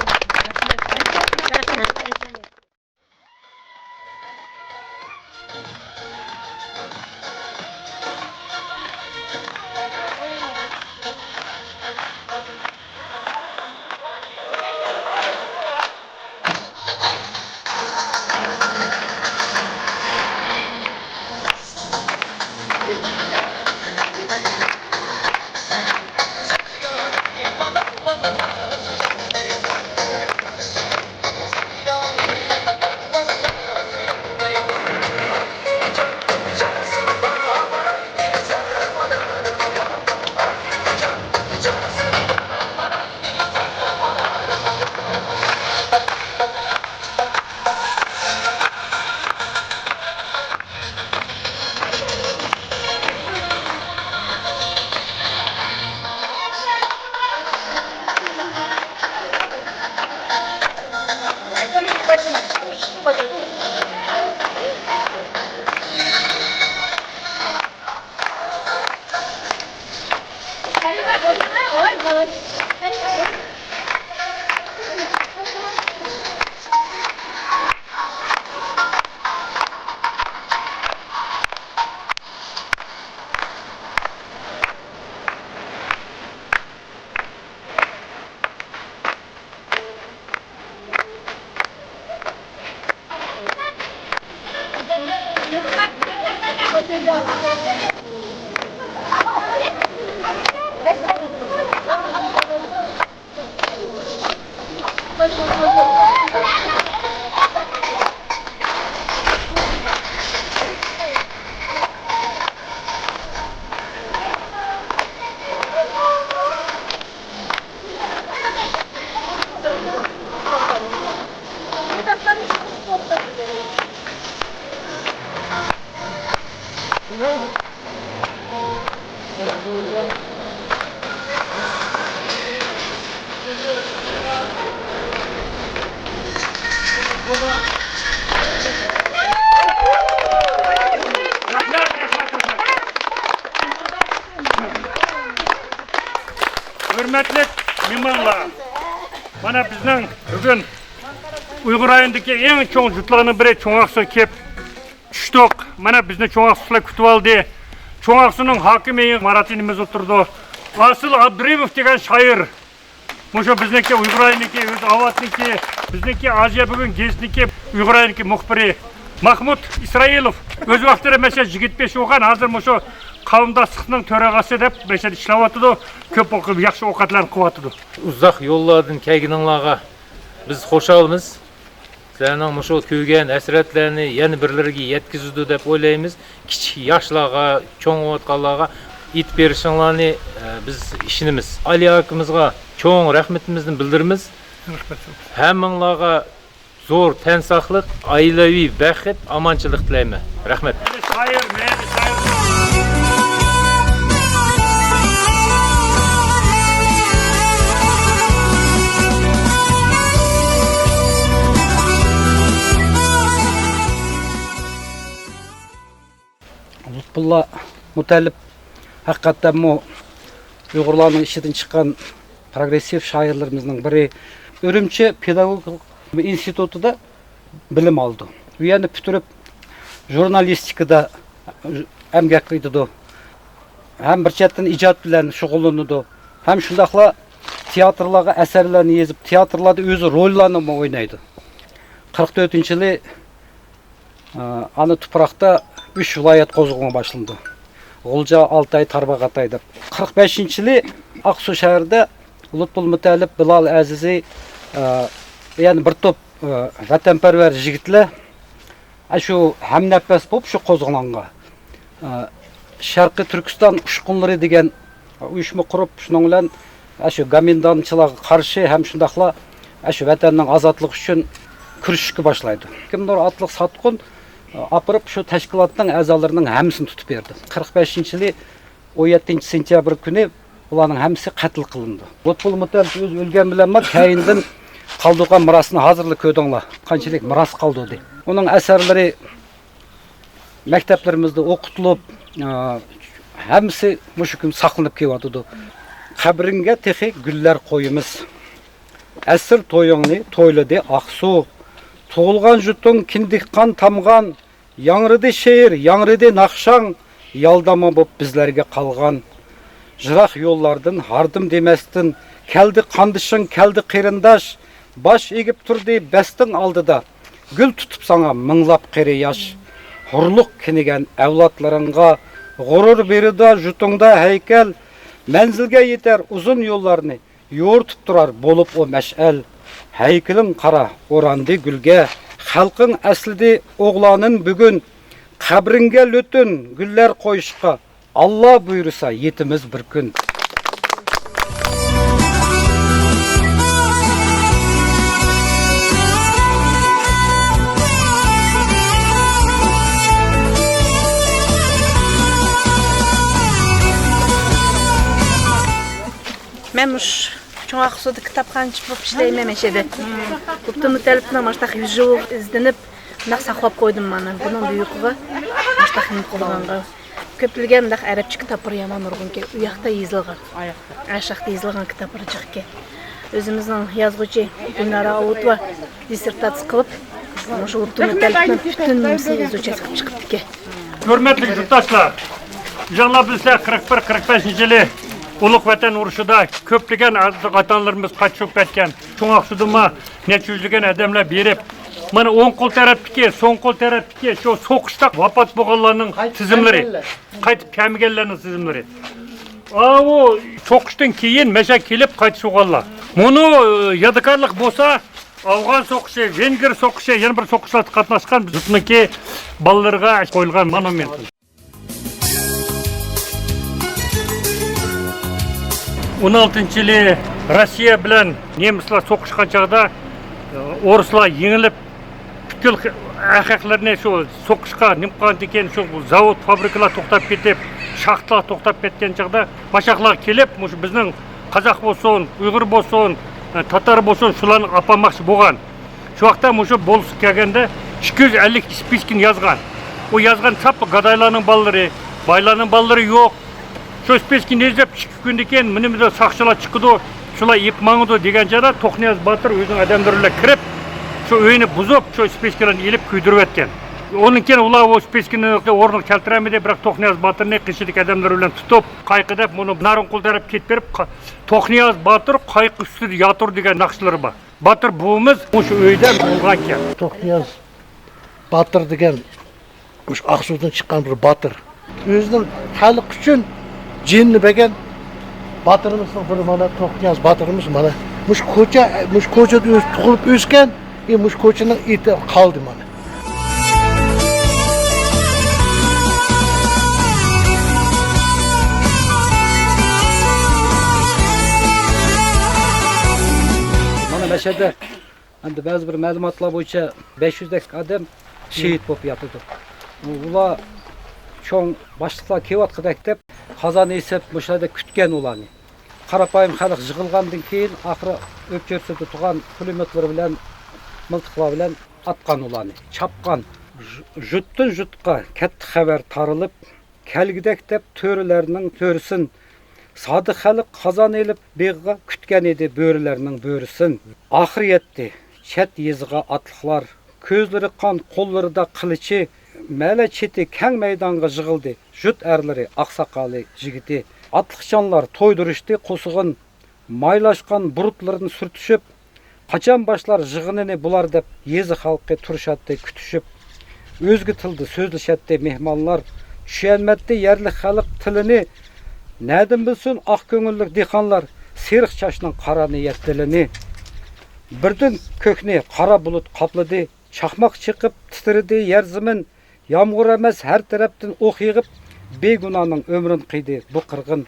ھۆرمەتلىك مېھمانلار، مانا بىزنىڭ بۈگۈن ئۇيغۇر رايونىدىكى ئەڭ چوڭ جۇتلارنىڭ بىرى چوڭ ئاقسۇغا كېلىپ چۈشتۇق. مانا بىزنى چوڭ ئاقسۇلار كۈتۈۋالدى. چوڭ ئاقسۇنىڭ ھاكىمى مۇرات ئىنىمىز ئولتۇرىدۇ. ئاسىل ئابدۇرېھىموف دېگەن شائىر، مۇشۇ بىزنىڭكى ئۇيغۇر رايونىنىڭكى، ئۆز ئاۋاتنىڭكى، بىزنىڭكى ئازىيا بۈگۈن گېزىتىنىڭكى ئۇيغۇر رايونىنىڭكى مۇخبىرى ماخمۇت ئىسرائىلوف. ئۆز ۋاقتىدا مەشەدە يىگىرمە بەش بولغان، ھازىر مۇشۇ قەۋمداشلىقنىڭ تۆرىغاسى دەپ مەشەدە ئىشلەۋاتىدۇ. كۆپ ئوقۇپ ياخشى ئوقەتلەرنى قىلىۋاتىدۇ. ئۇزاق يوللاردىن كەلگىنىڭلارغا بىز خۇشالمىز. سىلەرنىڭ مۇشۇ كۆرگەن ھەسرەتلەرنى يەنە بىرلىرىگە يەتكۈزىدۇ دەپ ئويلايمىز. كىچىك ياشلارغا، چوڭ بولۇۋاتقانلارغا ئېيتىپ بېرىشىڭلارنى، ئە، بىز ئىشىنىمىز. ئالىي ئاكىمىزغا چوڭ رەھمىتىمىزنى بىلدۈرىمىز. رەھمەت. ھەممىڭلارغا زور تەن ساقلىق، ئائىلىۋى بەخت، ئامانچىلىق تىلەيمەن. رەھمەت. شائىر، مەيلى شائىر. لۇتپۇللا مۇتەللىپ ھەقىقەتەنمۇ ئۇيغۇرلارنىڭ ئىچىدىن چىققان پروگرېسسىپ شائىرلىرىمىزنىڭ بىرى. ئۈرۈمچى پېداگوگىكا ئىنستىتۇتىدا بىلىم ئالىدۇ. ئۇ يەرنى پۈتتۈرۈپ، ژۇرنالىستىكىدا ئەمگەك قىلىدۇ. ھەم بىر چەتتىن ئىجاد بىلەن شۇغۇللىنىدۇ. ھەم شۇنداقلا تىياتىرلارغا ئەسەرلەرنى يېزىپ، تىياتىرلاردا ئۆزى روللارنىمۇ ئوينايدۇ. قىرىق تۆتىنچى يىلى، ئە، ئانا تۇپراقتا ئۈچ ۋىلايەت قوزغىلىڭى باشلىنىدۇ. غۇلجا، ئالتاي، تارباغاتاي دەپ. قىرىق بەشىنچى يىلى ئاقسۇ شەھىرىدە لۇتپۇل مۇتەللىپ، بىلال ئەزىزى، ئە، يەنە بىر توپ، ئە، ۋەتەنپەرۋەر يىگىتلەر، ئە، شۇ ھەمنەپەس بولۇپ شۇ قوزغىلاڭغا، ئە، شەرقىي تۈركىستان ئۇچقۇنلىرى دېگەن ئۇيۇشما قۇرۇپ، شۇنىڭ بىلەن، ئە، شۇ گومىنداڭچىلارغا قارشى ھەم شۇنداقلا، ئە، شۇ ۋەتەننىڭ ئازادلىقى ئۈچۈن كۈرىشىشكە باشلايدۇ. ھېكىمنۇر ئاتلىق ساتقۇن، ئە، ئاپىرىپ شۇ تەشكىلاتنىڭ ئەزالىرىنىڭ ھەممىسىنى تۇتۇپ بېرىدۇ. قىرىق بەشىنچى يىلى ئون يەتتىنچى سېنتيابىر كۈنى ئۇلارنىڭ ھەممىسى قەتل قىلىنىدۇ. لۇتپۇل مۇتەللىپ ئۆزى ئۆلگەن بىلەنلا كەينىدىن قالدۇرغان مىراسنى ھازىرلا كۆردۈڭلار، قانچىلىك مىراس قالدۇردى. ئۇنىڭ ئەسەرلىرى مەكتەپلىرىمىزدە ئوقۇتۇلۇپ، ئا، ھەممىسى مۇشۇ كۈن ساقلىنىپ كېلىۋاتىدۇ. قەبرىڭگە تېخى گۈللەر قويىمىز. ئەسىر تويۇڭنى تويلىدى ئاقسۇ. تۇغۇلغان يۇرتۇڭ كىندىك قان تامغان. ياڭرىدى شېئىر، ياڭرىدى ناخشاڭ، يالداما بوپ بىزلەرگە قالغان. يىراق يوللاردىن ھاردىم دېمەستىن، كەلدى قاندىشىڭ، كەلدى قېرىنداش. باش ئېگىپ تۇردى بەستىڭ ئالدىدا، گۈل تۇتۇپ ساڭا مىڭلاپ قېرى ياش. ھۇرلۇق كېنىگەن ئەۋلادلىرىڭغا، غۇرۇر بېرىدۇ يۇرتۇڭدا ھەيكەل. مەنزىلگە يېتەر ئۇزۇن يوللارنى، يورۇتۇپ تۇرار بولۇپ ئۇ مەشئەل. ھەيكىلىڭ قارا ئوراندى گۈلگە، خەلقىڭ ئەسلىدى ئوغلانىن بۈگۈن. قەبرىڭگە لۈتۈن گۈللەر قويۇشقا، ئاللا بۇيرۇسا يېتىمىز بىر كۈن. مەن مۇش چوڭ ئاقسۇدا كىتابخانىچى بولۇپ ئىشلەيمەن مەشەدە. ئابدۇمۇتەلىپنىڭ ماشتاق يۈزى ئىزدىنىپ، مۇنداق ساقلاپ قويدۇم مانا. بۇنىڭ بۇيرۇقىغا ماشتاق نېمە قىلغانغا. كۆپلىگەن مۇنداق ئەرەبچە كىتابلار يامان نۇرغۇنكەن. ئۇ ياقتا يېزىلغان. ئاشاقتا يېزىلغان كىتابلار جىقكەن. ئۆزىمىزنىڭ يازغۇچى گۈلنارا ئاۋۇتوۋا دىسسېرتاتسىيە قىلىپ، مۇشۇ ئوبدۇمۇتەلىپنىڭ پۈتۈن نېمىسىنى ئىزوچيات قىلىپ چىقىپتىكەن. ھۆرمەتلىك يۇرتداشلار، ئۆزۈڭلار بىلسە، قىرىق بىر، قىرىق بەشىنچى يىلى ئۇلۇغ ۋەتەن ئۇرۇشىدا كۆپلىگەن ئاتا-ئانىلىرىمىز قاچىپ كەتكەن. چوڭ ئاقسۇدىمۇ نەچچە يۈزلىگەن ئادەملەر بېرىپ، مانا ئوڭ قول تەرەپتىكى، سول قول تەرەپتىكى شۇ سوقۇشتا ۋاپات بولغانلارنىڭ تىزىملىرى، قايتىپ كەلمىگەنلەرنىڭ تىزىملىرى. ئاۋۇ سوقۇشتىن كېيىن مەشە كېلىپ قايتىش بولغانلار. مۇنۇ، ئى، يادىكارلىق بولسا، ئافغان سوقۇشى، ۋېنگىر سوقۇشى، يەنە بىر سوقۇشلاردا قاتناشقان بىزنىڭكى بالىلىرىغا قويۇلغان مونۇمېنت. ئون ئالتىنچى يىلى روسىيە بىلەن نېمىسلار سوقۇشقان چاغدا، ئورۇسلار يېڭىلىپ، پۈتكۈل ئەرخەقلىرىنى شۇ سوقۇشقا نېمە قىلغاندىن كېيىن، شۇ زاۋۇت، فابرىكىلار توختاپ كېتىپ، شاختىلار توختاپ كەتكەن چاغدا، ماشاقلار كېلىپ، مۇشۇ بىزنىڭ قازاق بولسۇن، ئۇيغۇر بولسۇن، تاتار بولسۇن، شۇلارنى ئاپارماقچى بولغان. شۇ ۋاقىتتا مۇشۇ بولۇس كەلگەندە ئىككى يۈز ئەللىك ئىسپىسكىنى يازغان. ئۇ يازغان ساپلا گادايلارنىڭ بالىلىرى، بايلارنىڭ بالىلىرى يوق. شۇ ئىسپىسكىنى يېزىپ، ئىككى كۈندىن كېيىن مېنى بىر ساقچىلار چىقىدۇ، شۇلار ئېلىپ ماڭىدۇ دېگەن چاغدا توخنىياز باتۇر ئۆزىنىڭ ئادەملىرى بىلەن كىرىپ، شۇ ئۆينى بۇزۇپ، شۇ ئىسپىسكىلارنى ئېلىپ كۆيدۈرۈۋەتكەن. ئۇنىڭ كېيىن ئۇلار ئۇ ئىسپىسكىنى ئورنىغا كەلتۈرەلمىدى، بىراق توخنىياز باتۇرنى قېشىدىكى ئادەملىرى بىلەن تۇتۇپ، قايقى دەپ، مۇنۇ نارىنقول تەرەپ كېتىپ بېرىپ، قا-، توخنىياز باتۇر قايقى ئۈستىدە ياتۇر دېگەن ناخشىلىرى بار. باتۇر بوۋىمىز مۇشۇ ئۆيدە تۇغۇلغانىكەن. توخنىياز باتۇر دېگەن مۇشۇ ئاقسۇدىن چىققان بىر باتۇر. ئۆزىنىڭ خەلق ئۈچۈن جېنىنى بەرگەن باتۇرىمىزنىڭ بىرى مانا توخنىياز باتۇرىمىز مانا. مۇشۇ كوچا، مۇشۇ كوچىدا ئۆز-، تۇغۇلۇپ ئۆسكەن، مۇشۇ كوچىنىڭ ئېتى قالدى مانا. مانا مەشەدە ئەمدى بەزى بىر مەلۇماتلار بويىچە بەش يۈزدەك ئادەم شېھىت بولۇپ ياتىدۇ. ئۇلار چوڭ باشلىقلار كېلىۋاتقۇدەك دەپ قازان ئېسىپ مۇشۇ يەردە كۈتكەن ئۇلارنى. قاراپايىم خەلق يىغىلغاندىن كېيىن، ئاخىرى ئۆپچۆرىسىدە تۇرغان پۇلېميوتلىرى بىلەن، مىلتىقلار بىلەن ئاتقان ئۇلارنى، چاپقان. ژۇ-، ژۇتتىن ژۇتقا كەتتى خەۋەر تارىلىپ، كەلگۈدەك دەپ تۆرىلەرنىڭ تۆرىسىن. سادىق خەلق قازان ئېلىپ بېغىغا، كۈتكەن ئىدى بۆرىلەرنىڭ بۆرىسىن. ئاخىرى يەتتى چەت يېزىغا ئاتلىقلار، كۆزلىرى قان، قوللىرىدا قىلىچى، مەلە چېتى كەڭ مەيدانغا يىغىلدى. جۇت ئەرلىرى، ئاقساقالى، جىگىتى، ئاتلىقچانلار تويدۇرۇشتى قوسۇغۇن، مايلاشقان بۇرۇتلىرىنى سۈرتۈشۈپ، قاچان باشلار يىغىنىنى بۇلار دەپ، يېزا خەلقى تۇرۇشاتتى كۈتۈشۈپ. ئۆزگە تىلدا سۆزلىشەتتى مېھمانلار، چۈشەنمەتتى يەرلىك خەلق تىلىنى. نەدىن بىلسۇن ئاق كۆڭۈللۈك دېھقانلار سېرىق چاچنىڭ قارا نىيەت دىلىنى. بىردىن كۆكنى قارا بۇلۇت قاپلىدى، چاقماق چېقىپ تىترىدى يەر زېمىن. يامغۇر ئەمەس، ھەر تەرەپتىن ئوق يېغىپ، بىگۇناھنىڭ ئۆمرىنى قىيدى بۇ قىرغىن.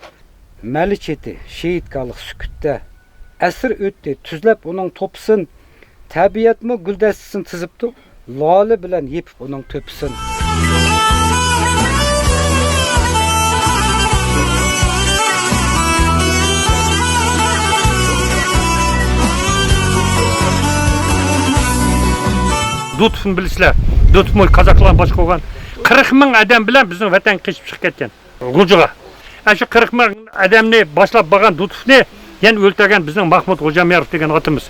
مەلى چېتى شېھىتكالىق سۈكۈتتە. ئەسىر ئۆتتى، تۈزلەپ ئۇنىڭ توپىسىن. تەبىئەتمۇ گۈلدەستىسىنى تىزىپتۇ، لالە بىلەن يېپىپ ئۇنىڭ تۆپىسىن. دۇتۇفنى بىلىسىلەر. دۇتۇفمۇ كازاكلارنى باشقۇرغان. قىرىق مىڭ ئادەم بىلەن بىزنىڭ ۋەتەنگە قېچىپ چىقىپ كەتكەن غۇلجىغا. ئەشۇ قىرىق مىڭ ئادەمنى باشلاپ بارغان دۇتۇفنى يەنە ئۆلتۈرگەن بىزنىڭ ماھمۇد غوجامياروف دېگەن ئاتىمىز.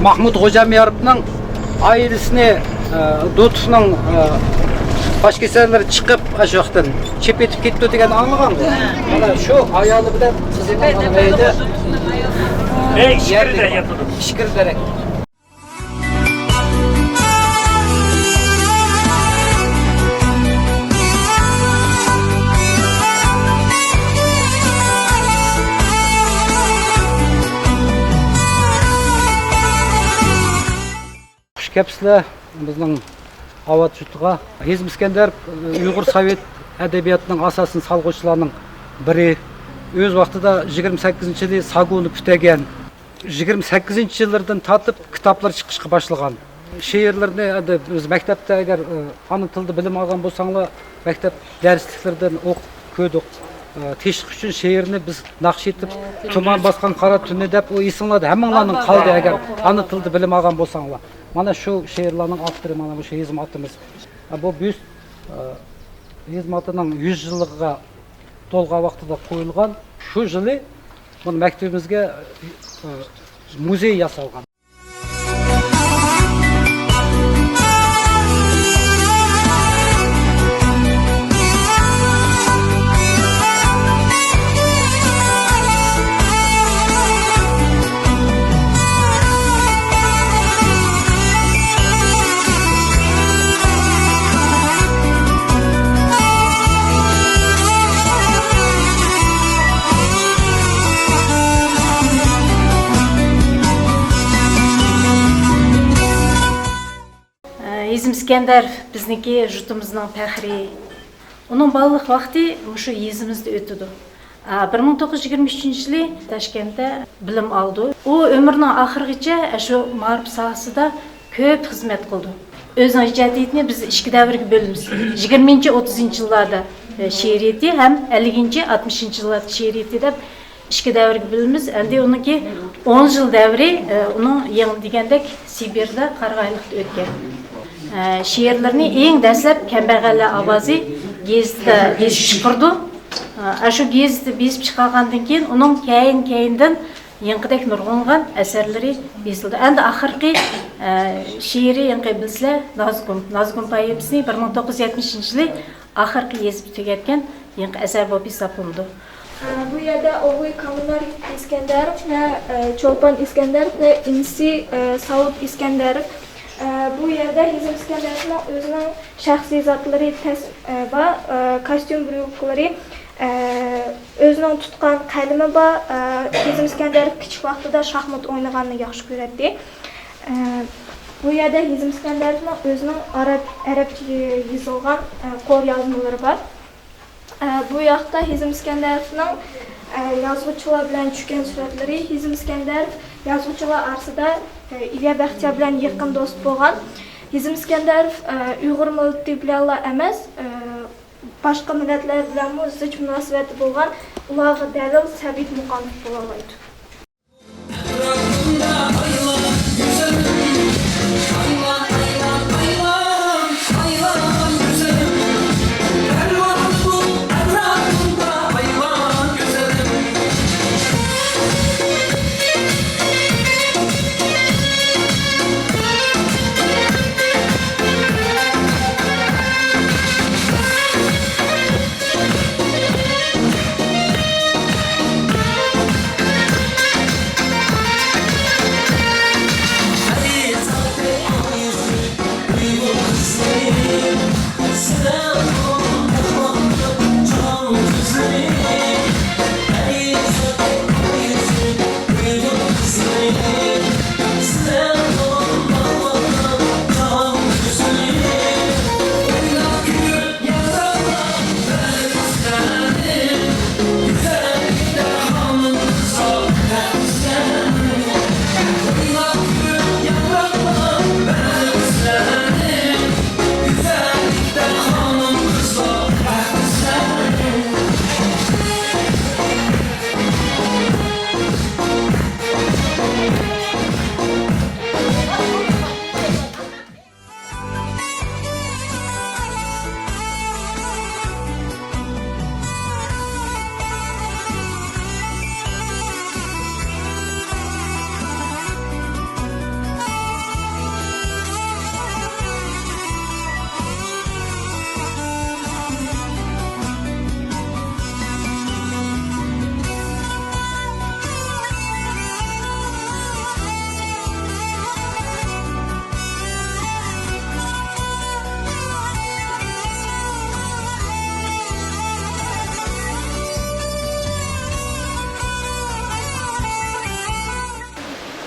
ماھمۇد غوجامياروفنىڭ ئائىلىسىنى، ئە، دۇتۇفنىڭ، ئە، باش كېسەللىرى چىقىپ، ئاشۇ ياقتىن چېپىپ ئېتىپ كېتىپتۇ دېگەننى ئاڭلىغانغۇ. مانا شۇ ئايالى بىلەن قىزىنىڭ مانا ئۆيىدە ئىچكىرىدە ياتىدۇ. ئىچكىرىدە. خۇش كەپسىلەر بىزنىڭ ئاۋات جۇتىغا. ھېزىم ئىسكەندەر ئۇيغۇر سوۋېت ئەدەبىياتىنىڭ ئاساسىنى سالغۇچىلارنىڭ بىرى. ئۆز ۋاقتىدا يىگىرمە سەككىزىنچى يىلى ساگونى پۈتتۈرگەن. يىگىرمە سەككىزىنچى يىللىرىدىن تارتىپ كىتابلار چىقىشقا باشلىغان. شېئىرلىرىنى ئەمدى بىز مەكتەپتە ئەگەر، ئانا تىلدا بىلىم ئالغان بولساڭلار، مەكتەپ دەرسلىكلىرىدىن ئوقۇپ كۆردۇق. تېشىق ئۈچۈن شېئىرنى بىز ناخشا ئېيتىپ، تۇمان باسقان قارا تۈننى دەپ، ئۇ ئېسىڭلاردا ھەممىڭلارنىڭ قالدى، ئەگەر ئانا تىلدا بىلىم ئالغان بولساڭلار. مانا شۇ شېئىرلارنىڭ ئاپتورى مانا مۇشۇ ھېزىم ئاتىمىز. بۇ بيۇست، ئە، ھېزىم ئاتىنىڭ يۈز يىللىقىغا تولغان ۋاقتىدا قويۇلغان. شۇ يىلى بۇنى مەكتىۋىمىزگە، ئە، مۇزېي ياسالغان. ھېزىم ئىسكەندەر بىزنىڭكى يۇرتىمىزنىڭ پەخرى. ئۇنىڭ بالىلىق ۋاقتى مۇشۇ يېزىمىزدا ئۆتىدۇ. بىر مىڭ توققۇز يۈز يىگىرمە ئۈچىنچى يىلى تاشكەنتتە بىلىم ئالىدۇ. ئۇ ئۆمرىنىڭ ئاخىرىغىچە شۇ مائارىپ ساھەسىدە كۆپ خىزمەت قىلدى. ئۆزىنىڭ ئىجادىيىتىنى بىز ئىككى دەۋرگە بۆلىمىز. يىگىرمىنچى، ئوتتۇزىنچى يىللاردا، ئە، شېئىرىيىتى ھەم ئەللىكىنچى، ئاتمىشىنچى يىللاردا شېئىرىيىتى دەپ ئىككى دەۋرگە بۆلىمىز. ئەمدى ئۇنىڭكى ئون يىل دەۋرى، ئە، ئۇنىڭ يېڭى دېگەندەك سىبىردا، قارىغايلىقتا ئۆتكەن. ئە، شېئىرلىرىنى ئەڭ دەسلەپ كەمبەغەللەر ئاۋازى گېزىتىدە بېسىپ چىقىرىدۇ. ئە، ئاشۇ گېزىتتە بېسىپ چىقارغاندىن كېيىن ئۇنىڭ كەينى-كەينىدىن يېڭىقىدەك نۇرغۇنلىغان ئەسەرلىرى يېزىلدى. ئەمدى ئاخىرقى، ئە، شېئىرى يېڭىقى بىلسىلەر، نازۇگۇم. نازۇگۇم پوئېمىسىنى بىر مىڭ توققۇز يۈز يەتمىشىنچى يىلى ئاخىرقى يېزىپ تۈگەتكەن يېڭىقى ئەسەر بولۇپ ھېسابلىنىدۇ. بۇ يەردە ئوغۇي كامىلار ئىسكەندەروف ۋە، ئە، چولپان ئىسكەندەروف ۋە ئىنىسى، ئە، ساۋۇت ئىسكەندەروف. ئە، بۇ يەردە ھېزىم ئىسكەندەروفنىڭ ئۆزىنىڭ شەخسىي زاتلىرى تەس-، ئە، بار، ئە، كاستيۇم بىريۇكىلىرى، ئە، ئۆزىنىڭ تۇتقان قەلىمى بار، ئە، ھېزىم ئىسكەندەروف كىچىك ۋاقتىدا شاھمات ئوينىغاننى ياخشى كۆرەتتى. ئە، بۇ يەردە ھېزم ئىسكەندەروفنىڭ ئۆزىنىڭ ئەرەب، ئەرەبچە يېزىلغان، ئە، قول يازمىلىرى بار. ئە، بۇ ياقتا ھېزم ئىسكەندەروفنىڭ، ئە، يازغۇچىلار بىلەن چۈشكەن سۈرەتلىرى. ھېزم ئىسكەندەروف يازغۇچىلار ئارىسىدا، ئە، ئىليا بەختىيار بىلەن يېقىن دوست بولغان. ھېزم ئىسكەندەروف، ئە، ئۇيغۇر مىللىتى بىلەنلا ئەمەس، ئە، باشقا مىللەتلەر بىلەنمۇ زىچ مۇناسىۋەتى بولغان، ئۇلارغا دەلىل سەبىت مۇقاملىق بولالايدۇ.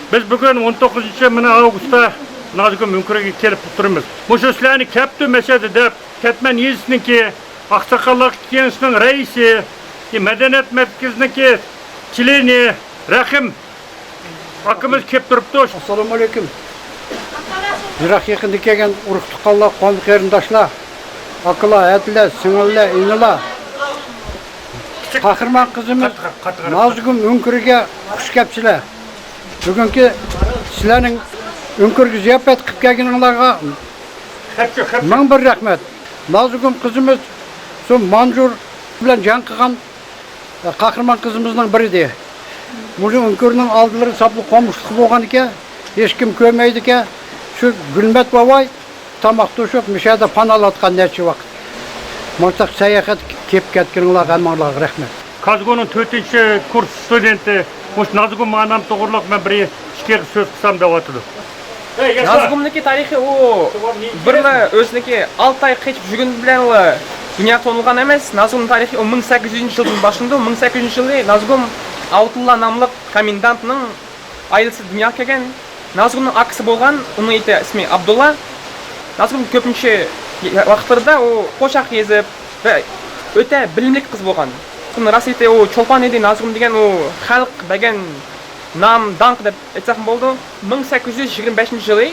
بىز بۈگۈن ئون توققۇزىنچى مىنى ئاۋغۇستتا نازۇگۇم ئۆڭكۈرگە كېلىپ تۇرىمىز. مۇشۇ سىلەرنى كەپتۇ مەشەدە دەپ، كەتمەن يېزىسىنىڭكى ئاقساقاللار كېڭىشىنىڭ رەئىسى، مەدەنىيەت مەركىزىنىڭكى كلىنى رەھىم ئاكىمىز كېلىپ تۇرۇپتۇ. ئەسسالامۇ ئەلەيكۇم. يىراق يېقىندىن كەلگەن ئۇرۇق تۇغقانلار، قوۋم قېرىنداشلار، ئاكىلار، ھەدىلەر، سىڭىللەر، ئىنىلار. قەھرىمان قىزىمىز نازۇگۇم ئۆڭكۈرگە خۇش كەپسىلەر. بۈگۈنكى سىلەرنىڭ ئۆڭكۈرگە زىياپەت قىلىپ كەلگىنىڭلارغا مىڭ بىر رەھمەت. نازۇگۇم قىزىمىز شۇ مانجۇر بىلەن جەڭ قىلغان قەھرىمان قىزىمىزنىڭ بىرى ئىدى. مۇشۇ ئۆڭكۈرنىڭ ئالدىلىرى ساپلا قومۇشلۇق بولغان ئىكەن، ھېچكىم كۆرمەيدىكەن. شۇ گۈلمەت بوۋاي تاماق توشۇپ، مۇشۇ يەردە پاناھلاتقان نەچچە ۋاقىت. مۇشۇنداق ساياھەتكە كېلىپ كەتكىنىڭلارغا ھەممىڭلارغا رەھمەت. كازگۇنىڭ تۆتىنچى كۇرس ستۇدېنتى مۇشۇ نازۇگۇم ئانام توغرۇلۇق مەن بىر ئىككى ئېغىز سۆز قىلسام دەۋاتىدۇ. نازگۇمنىڭكى تارىخى ئۇ بىرلا ئۆزىنىڭكى ئالتە ئاي قېچىپ يۈرگىنى بىلەنلا دۇنياغا تونۇلغان ئەمەس. نازگۇمنىڭ تارىخى ئۇ مىڭ سەككىز يۈزىنچى يىلدىن باشلىنىدۇ. مىڭ سەككىز يۈزىنچى يىلى نازگۇم ئابدۇللا ناملىق كومېندانتنىڭ ئائىلىسىدە دۇنياغا كەلگەن. نازگۈلنىڭ ئاكىسى بولغان، ئۇنىڭ ئېتى، ئىسمى ئابدۇللا. نازگۈل كۆپىنچە ۋاقىتلىرىدا ئۇ قوشاق يېزىپ ۋە ئۆتە بىلىملىك قىز بولغان. ئۇنىڭ راست ئېتى ئۇ چولپان ئىدى، نازگۈل دېگەن ئۇ خەلق بەرگەن نام، داڭقى دەپ ئېيتساقمۇ بولىدۇ. مىڭ سەككىز يۈز يىگىرمە بەشىنچى يىلى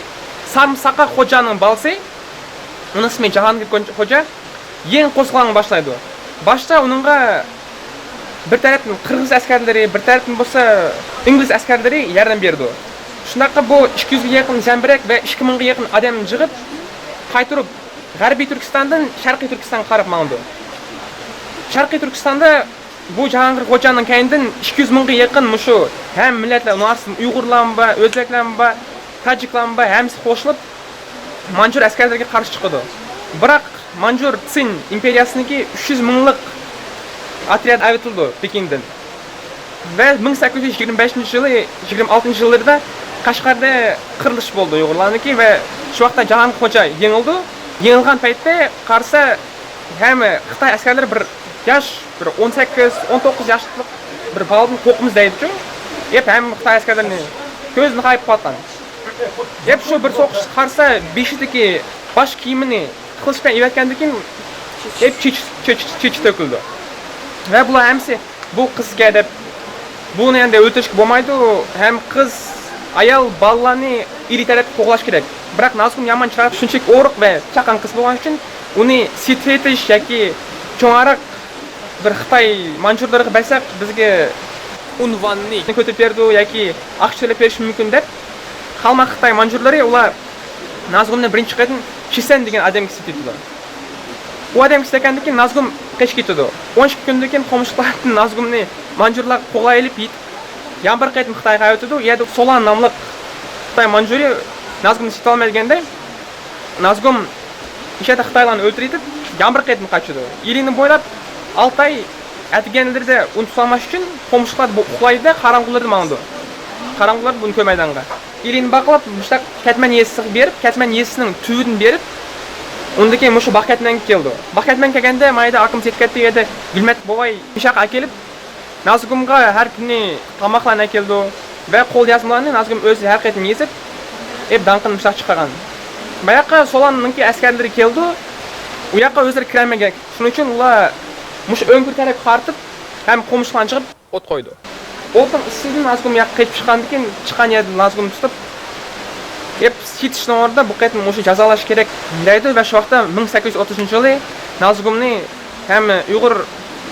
سارمىساقا خوجانىڭ بالىسى، ئۇنىڭ ئىسمى جاھانگىر كونچ-، خوجا، يېڭى قوزغىلاڭ باشلايدۇ. باشتا ئۇنىڭغا بىر تەرەپتىن قىرغىز ئەسكەرلىرى، بىر تەرەپتىن بولسا ئىنگلىز ئەسكەرلىرى ياردەم بېرىدۇ. شۇنداققا بۇ ئىككى يۈزگە يېقىن زەمبىرەك ۋە ئىككى مىڭغا يېقىن ئادەمنى يىغىپ، قايتۇرۇپ غەربىي تۈركىستاندىن شەرقىي تۈركىستانغا قاراپ ماڭىدۇ. شەرقىي تۈركىستاندا بۇ جاھانگىر خوجانىڭ كەينىدىن ئىككى يۈز مىڭغا يېقىن مۇشۇ ھەم مىللەتلەر، ئۇنىڭ ئارىسىدا ئۇيغۇرلارمۇ بار، ئۆزبەكلەرمۇ بار، تاجىكلارمۇ بار، ھەممىسى قوشۇلۇپ مانجۇر ئەسكەرلىرىگە قارشى چىقىدۇ. بىراق مانجۇر تسىن ئىمپېرىيەسىنىڭكى ئۈچ يۈز مىڭلىق ئوترياد ئەۋېتىلىدۇ پېكىندىن. ۋە مىڭ سەككىز يۈز يىگىرمە بەشىنچى يىلى، يىگىرمە ئالتىنچى يىللىرىدا قەشقەردە قىرىلىش بولىدۇ ئۇيغۇرلارنىڭكى ۋە شۇ ۋاقىتتا جاھانگىر خوجا يېڭىلىدۇ. يېڭىلغان پەيتتە قارىسا، ھەم خىتاي ئەسكەرلىرى بىر ياش، بىر ئون سەككىز، ئون توققۇز ياشلىق بىر بالىدىن قورقىمىز دەيدىچۇ. يەپ ھەم خىتاي ئەسكەرلىرىنى كۆزىدىن غايىب قىلىۋاتقان. ھەم شۇ بىر سوقۇش قارىسا، بېشىدىكى باش كىيىمىنى قىلىچ بىلەن ئېۋەتكەندىن كېيىن، ھەم چېچى، چېچى، چېچى تۆكۈلدى. ۋە بۇلار ھەممىسى بۇ قىزكەن دەپ، بۇنى ئەمدى ئۆلتۈرۈشكە بولمايدۇ، ھەم قىز، ئايال، بالىلارنى ئىلى تەرەپكە قوغلاش كېرەك. بىراق نازۇگۇم يامان چىرايلىق، شۇنچىلىك ئورۇق ۋە چاققان قىز بولغان ئۈچۈن ئۇنى سېتىۋېتىش ياكى چوڭراق بىر خىتاي مانجۇرلىرىغا بەرسەك، بىزگە ئۇنۋاننى كۆتۈرۈپ بېرىدۇ ياكى ئاقچا تۆلەپ بېرىشى مۇمكىن دەپ، قالماق خىتاي مانجۇرلىرى ئۇلار نازۇگۇمنى بىرىنچى قېتىم شىسەن دېگەن ئادەمگە سېتىۋېتىدۇ. ئۇ ئادەمگە سېتىۋەتكەندىن كېيىن نازۇگۇم قېچىپ كېتىدۇ. ئون ئىككى كۈندىن كېيىن قومۇشلۇقلاردىن نازۇگۇمنى مانجۇرلار قوغلاپ ئېلىپ، يەنە بىر قېتىم خىتايغا ئەۋەتىدۇ. ئۇ يەردە سولان ناملىق خىتاي مانجۇرى نازۇگۇمنى سېتىۋالماي دېگەندە، نازۇگۇم ئىچەردە خىتايلارنى ئۆلتۈرۈۋېتىپ، يەنە بىر قېتىم قاچىدۇ. ئىلىنى بويلاپ ئالتە ئاي ئەتىگەنلىرىدە ئۇنى تۇتالماس ئۈچۈن قومۇشلۇقلاردا بۇ ئۇخلايدۇ، قاراڭغۇلىرىدا ماڭىدۇ. قاراڭغۇلىرىدا بۇنى كۆرمەيدىغانغا. ئىلىنى باقلاپ مۇشۇنداق كەتمەن يېزىسىغا بېرىپ، كەتمەن يېزىسىنىڭ تۈۋىدىن بېرىپ، ئۇندىن كېيىن مۇشۇ باغ كەتمەنگە كېلىدۇ. باغ كەتمەنگە كەلگەندە، مايدا ئاكىمىز يېتىپ كەتتى، ئۇ يەردە گۈلمەت بوۋاي پىشاق ئەكېلىپ، نازۇگۇمغا ھەر كۈنى تاماقلارنى ئەكېلىدۇ ۋە قول يازمىلارنى نازۇگۇم ئۆزى ھەر قېتىم يېزىپ، ئېپ داڭقىنى مۇشۇنداق چىقارغان. باياقى سولاننىڭكى ئەسكەرلىرى كېلىدۇ، ئۇ ياققا ئۆزلىرى كىرەلمىگەن. شۇنىڭ ئۈچۈن ئۇلار مۇشۇ ئۆڭكۈر تەرەپكە قارىتىپ، ھەم قومۇشلارنى چىقىپ ئوت قويىدۇ. ئوتنىڭ ئىسسىسىدىن نازۇگۇم ياققا قېچىپ چىققاندىن كېيىن، چىققان يەردىن نازۇگۇمنى تۇتۇپ، ئېپ سېتىشنىڭ ئورنىدا بۇ قېتىم مۇشۇ جازالاش كېرەك دەيدۇ ۋە شۇ ۋاقىتتا مىڭ سەككىز يۈز ئوتتۇزىنچى يىلى نازۇگۇمنى ھەم ئۇيغۇر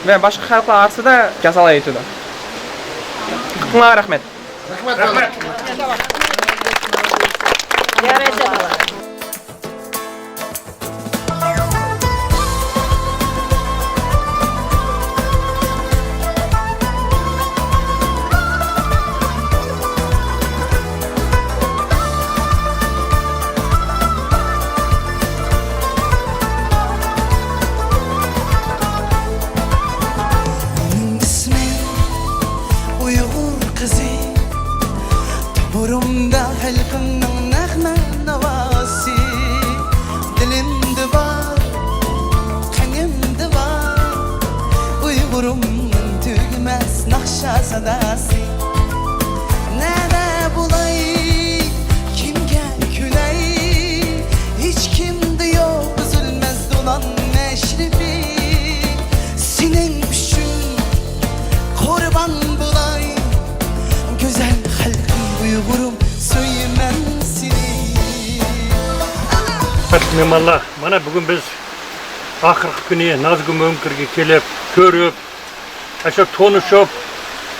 ۋە باشقا خەلقلەر ئارىسىدا جازالايدۇ. دىققىتىڭلارغا رەھمەت. رەھمەت. مېنىڭ ئىسمىم ئۇيغۇر قىزى، تومۇرۇمدا خەلقىمنىڭ نەغمە ناۋاسى. دىلىمدا بار، قېنىمدا بار، ئۇيغۇرۇمنىڭ تۈگىمەس ناخشا ساداسى. نەدە بولاي، كىمگە كۈلەي، ھېچكىمدە يوق ئۈزۈلمەس دولان مەشرىپى. سېنىڭ ئۈچۈن قۇربان بولاي، گۈزەل خەلقىم ئۇيغۇرۇم، سۆيىمەن سېنى. ھۆرمەتلىك مېھمانلار، مانا بۈگۈن بىز ئاخىرقى كۈنى نازۇگۇم ئۆڭكۈرگە كېلىپ، كۆرۈپ، ئاشۇ تونۇشۇپ،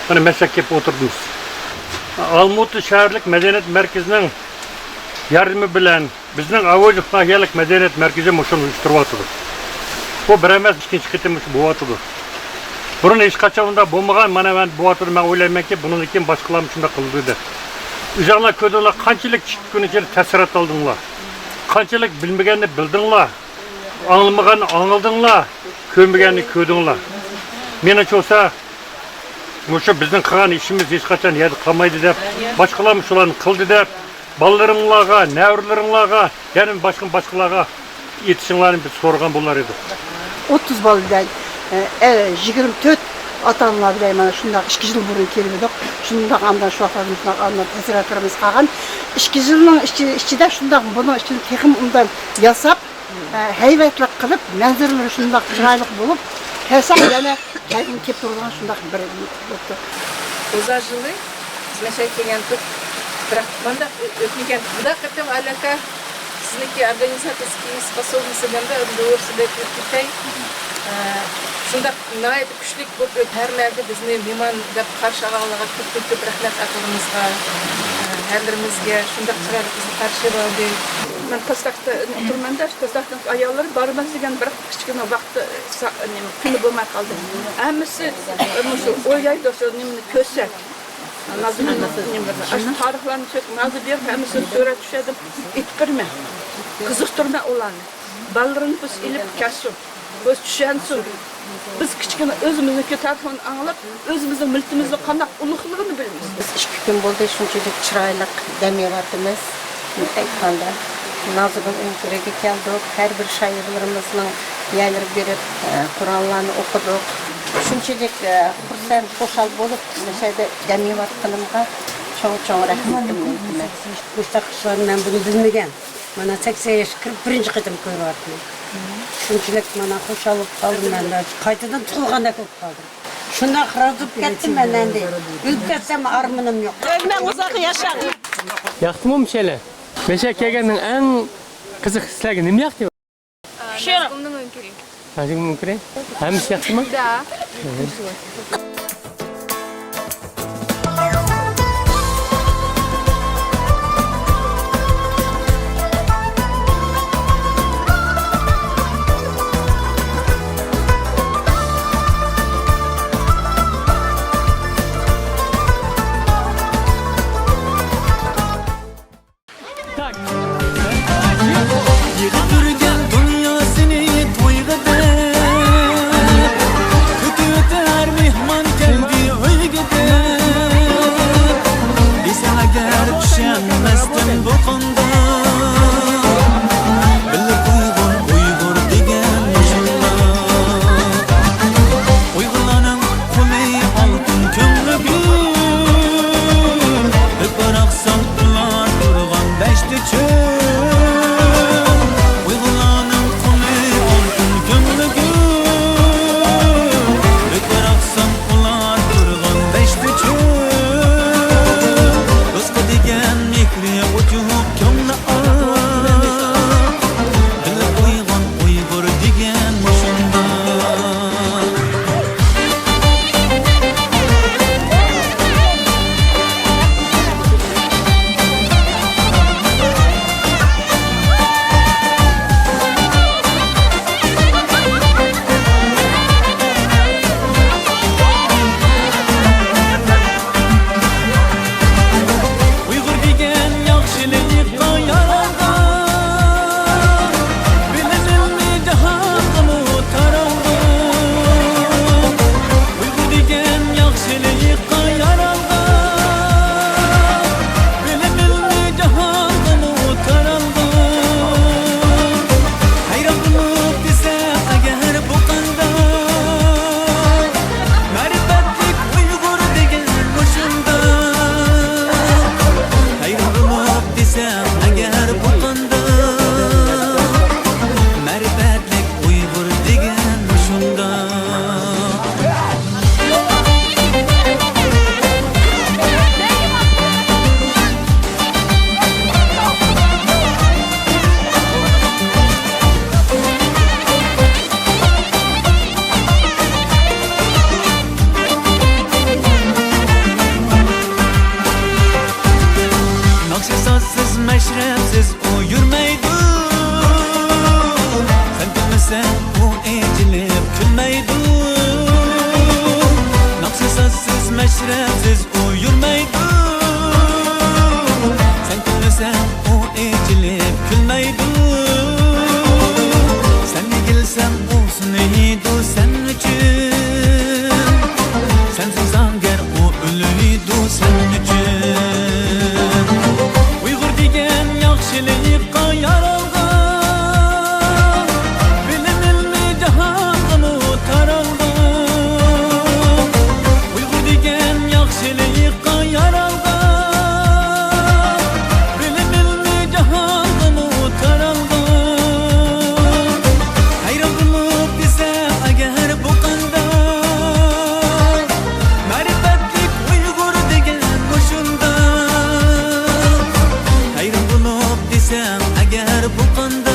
مانا مەسلىھەت كېلىپ ئولتۇردۇق. ئالمۇتا شەھەرلىك مەدەنىيەت مەركىزىنىڭ ياردىمى بىلەن بىزنىڭ ئاۋۇ ناھىيەلىك مەدەنىيەت مەركىزى مۇشۇنى ئۇيۇشتۇرۇۋاتىدۇ. بۇ بىر ئەمەس، ئىككىنچى قېتىم مۇشۇ بولۇۋاتىدۇ. بۇرۇن ھېچقاچان ئۇنداق بولمىغان، مانا ئەمدى بولۇۋاتىدۇ. مەن ئويلايمەنكى، بۇنىڭدىن كېيىن باشقىلارمۇ شۇنداق قىلىدۇ دەپ. ئۆزۈڭلار كۆردۈڭلار، قانچىلىك ئىككى كۈن ئىچىدە تەسىرات ئالدىڭلار، قانچىلىك بىلمىگەننى بىلدىڭلار، ئاڭلىمىغاننى ئاڭلىدىڭلار، كۆرمىگەننى كۆردۈڭلار. مېنىڭچە بولسا، مۇشۇ بىزنىڭ قىلغان ئىشىمىز ھېچقاچان يەردە قالمايدۇ دەپ، باشقىلارمۇ شۇلارنى قىلدى دەپ، بالىلىرىڭلارغا، نەۋرىلىرىڭلارغا، يەنە باشقا، باشقىلارغا ئېيتىشىڭلارنى بىز سورىغان بولار ئىدۇق. ئوتتۇز بالا بىلەن، ئە، ئە، يىگىرمە تۆت ئاتا-ئانىلار بىلەن مانا شۇنداق ئىككى يىل بۇرۇن كېلىپ ئىدۇق. شۇنداق ئاندىن شۇ ۋاقىتتا ئاندىن تەسىراتلىرىمىز قالغان. ئىككى يىلنىڭ ئىچى-، ئىچىدە شۇنداق بۇنىڭ ئىچىدە تېخىمۇ ئۇنداق ياساپ، ئە، ھەيۋەتلىك قىلىپ، مەنزىرىلىرى شۇنداق چىرايلىق بولۇپ، كەلسەم يەنە كەلگۈم كېلىپ تۇرىدىغان شۇنداق بىر بوپتۇ. ئوزا جىلى بىز مەشەگە كەلگەنتۇق. بىراق مانداق ئۆ-، ئۆتمىگەن. بۇدا قېتىم ئالاكا سىزنىڭكى ئورگانىزاتورسكىي способности دەمدە، ئۆزى ئۆرسىدە كۆرۈپ كېتەي. ئە، شۇنداق ناھايىتى كۈچلۈك بولۇپ ئۆت-، ھەر نەدە بىزنى مېھمان دەپ قارشى ئالغانلارغا كۆپتىن كۆپ رەھمەت ئاتىلىرىمىزغا، ئە، ھەرلىرىمىزگە شۇنداق چىرايلىق بىزنى قارشى ئالدى. مەن تازىتاغدا ئولتۇرىمەن-دە، شۇ تازىتاغنىڭ ئاياللىرى بارىمىز دېگەن بىر كىچىككىنە ۋاقتى، سا-، نېمە، كۈنى بولماي قالدى. ھەممىسى مۇشۇ ئويلايدۇ، شۇ نېمىنى كۆرسەك. نازۇگۈلنىڭ نېمىلىرى. ئاشۇ تارىخلارنى سۆك-، نازۇ بېرىپ ھەممىسىنى سۈرەت چۈشۈردۈم، ئېيتىپ بېرىمەن. قىزىقتۇرىمەن ئۇلارنى. بالىلىرىنى بىز ئېلىپ كەلسۇن. بىز چۈشەنسۇن. بىز كىچىككىنە ئۆزىمىزنىڭكى تارىخىنى ئاڭلاپ، ئۆزىمىزنىڭ مىللىتىمىزنىڭ قانداق ئۇلۇغلۇقىنى بىلىمىز. بىز ئىككى كۈن بولدى، شۇنچىلىك چىرايلىق دەم ئېلىۋاتىمىز. ئېيتقاندا، نازۇگۈل ئۆڭكۈرىگە كەلدۇق. ھەر بىر شائىرلىرىمىزنىڭ يەرلىرىگە بېرىپ، ئە، قۇرئانلارنى ئوقۇدۇق. شۇنچىلىك، ئە، خۇرسەن، خۇشال بولۇپ، مۇشۇ يەردە دەم ئېلىۋاتقىنىمغا چوڭ، چوڭ رەھمىتىمنى ئېيتىمەن. مۇشۇنداق ئىشلارنى مەن بۇنى بىلمىگەن. مانا سەكسەن ياشقا كىرىپ بىرىنچى قېتىم كۆرۈۋاتىمەن. شۇنچىلىك مانا خۇشال بولۇپ قالدىم مەن. قايتىدىن تۇغۇلغاندەك بولۇپ قالدىم. شۇنداق رازى بولۇپ كەتتىم مەن ئەمدى. ئۆلۈپ كەتسەم ئارمىنىم يوق. ئۆمرۈڭ ئۇزاق ياشاڭ. ياقتىمۇ مۇشۇ يەرلەر؟ مەشە كەلگەننىڭ ئەڭ قىزىق سىلەرگە نېمە ياقتى؟ Шер. Назгумның өңкере. Назгумның өңкере? Һәм сәхтеме? Да. يىغىپ يۈرگەن دۇنيا سېنى تويغا دەپ، كۈتۈۋېتەر مېھمان كەلدى ئۆيگە دەپ. دېسە ئەگەر چۈشەنمەستىن بۇ قانداق، بىللە قويغان ئۇيغۇر دېگەن مۇشۇنداق. ئۇيغۇرلارنىڭ قولى ئالتۇن كۆڭلى گۈل، بىر قاراقسان ئۇلار تۇرغان دەشتى چۆل. ئۇيغۇرلارنىڭ قولى ئالتۇن كۆڭلى گۈل، بىر قاراقسان ئۇلار تۇرغان دەشتى چۆل. دوستقا دېگەن مېھرى ئوچۇق، كۆڭلى ئاق. بىللە قويغان ئۇيغۇر دېگەن مۇشۇنداق. ئۇيغۇر دېگەن ياخشىلىققا يارالغان، بىلىم ئىلمى جاھانغىمۇ تارالغان. ئۇيغۇر دېگەن ياخشىلىققا يارالغان، بىلىم ئىلمى جاھانغىمۇ تارالغان. ھەيران بولۇپ دېسەم ئەگەر بۇ قانداق، مەرىپەتلىك ئۇيغۇر دېگەن مۇشۇنداق. ھەيران بولۇپ دېسەم ئەگەر بۇ قانداق، مەرىپەتلىك ئۇيغۇر دېگەن مۇشۇنداق. ناخشا سازسىز، مەشرەپسىز ئۇ يۈرمەيدۇ. سەن كۈلمىسەڭ ئۇ ئېچىلىپ كۈلمەيدۇ. ناخشا سازسىز، مەشرەپسىز ئۇ يۈرمەيدۇ. سەن كۈلمىسەڭ ئۇ ئېچىلىپ كۈلمەيدۇ. سەن ئېگىلسەڭ ئۇ سۇنىيدۇ سەن ئۈچۈن. سەنسىز ئەگەر ئۇ ئۆلىدۇ سەن ئۈچۈن. ئۇيغۇر دېگەن ياخشىلىققا يارالغان، بىلىم ئىلمى جاھانغىمۇ تارالغان. ئۇيغۇر دېگەن ياخشىلىققا يارالغان، بىلىم ئىلمى جاھانغىمۇ تارالغان. ھەيران بولۇپ دېسەم ئەگەر بۇ قانداق، مەرىپەتلىك ئۇيغۇر دېگەن مۇشۇنداق. ھەيران بولۇپ دېسەم ئەگەر بۇ قانداق،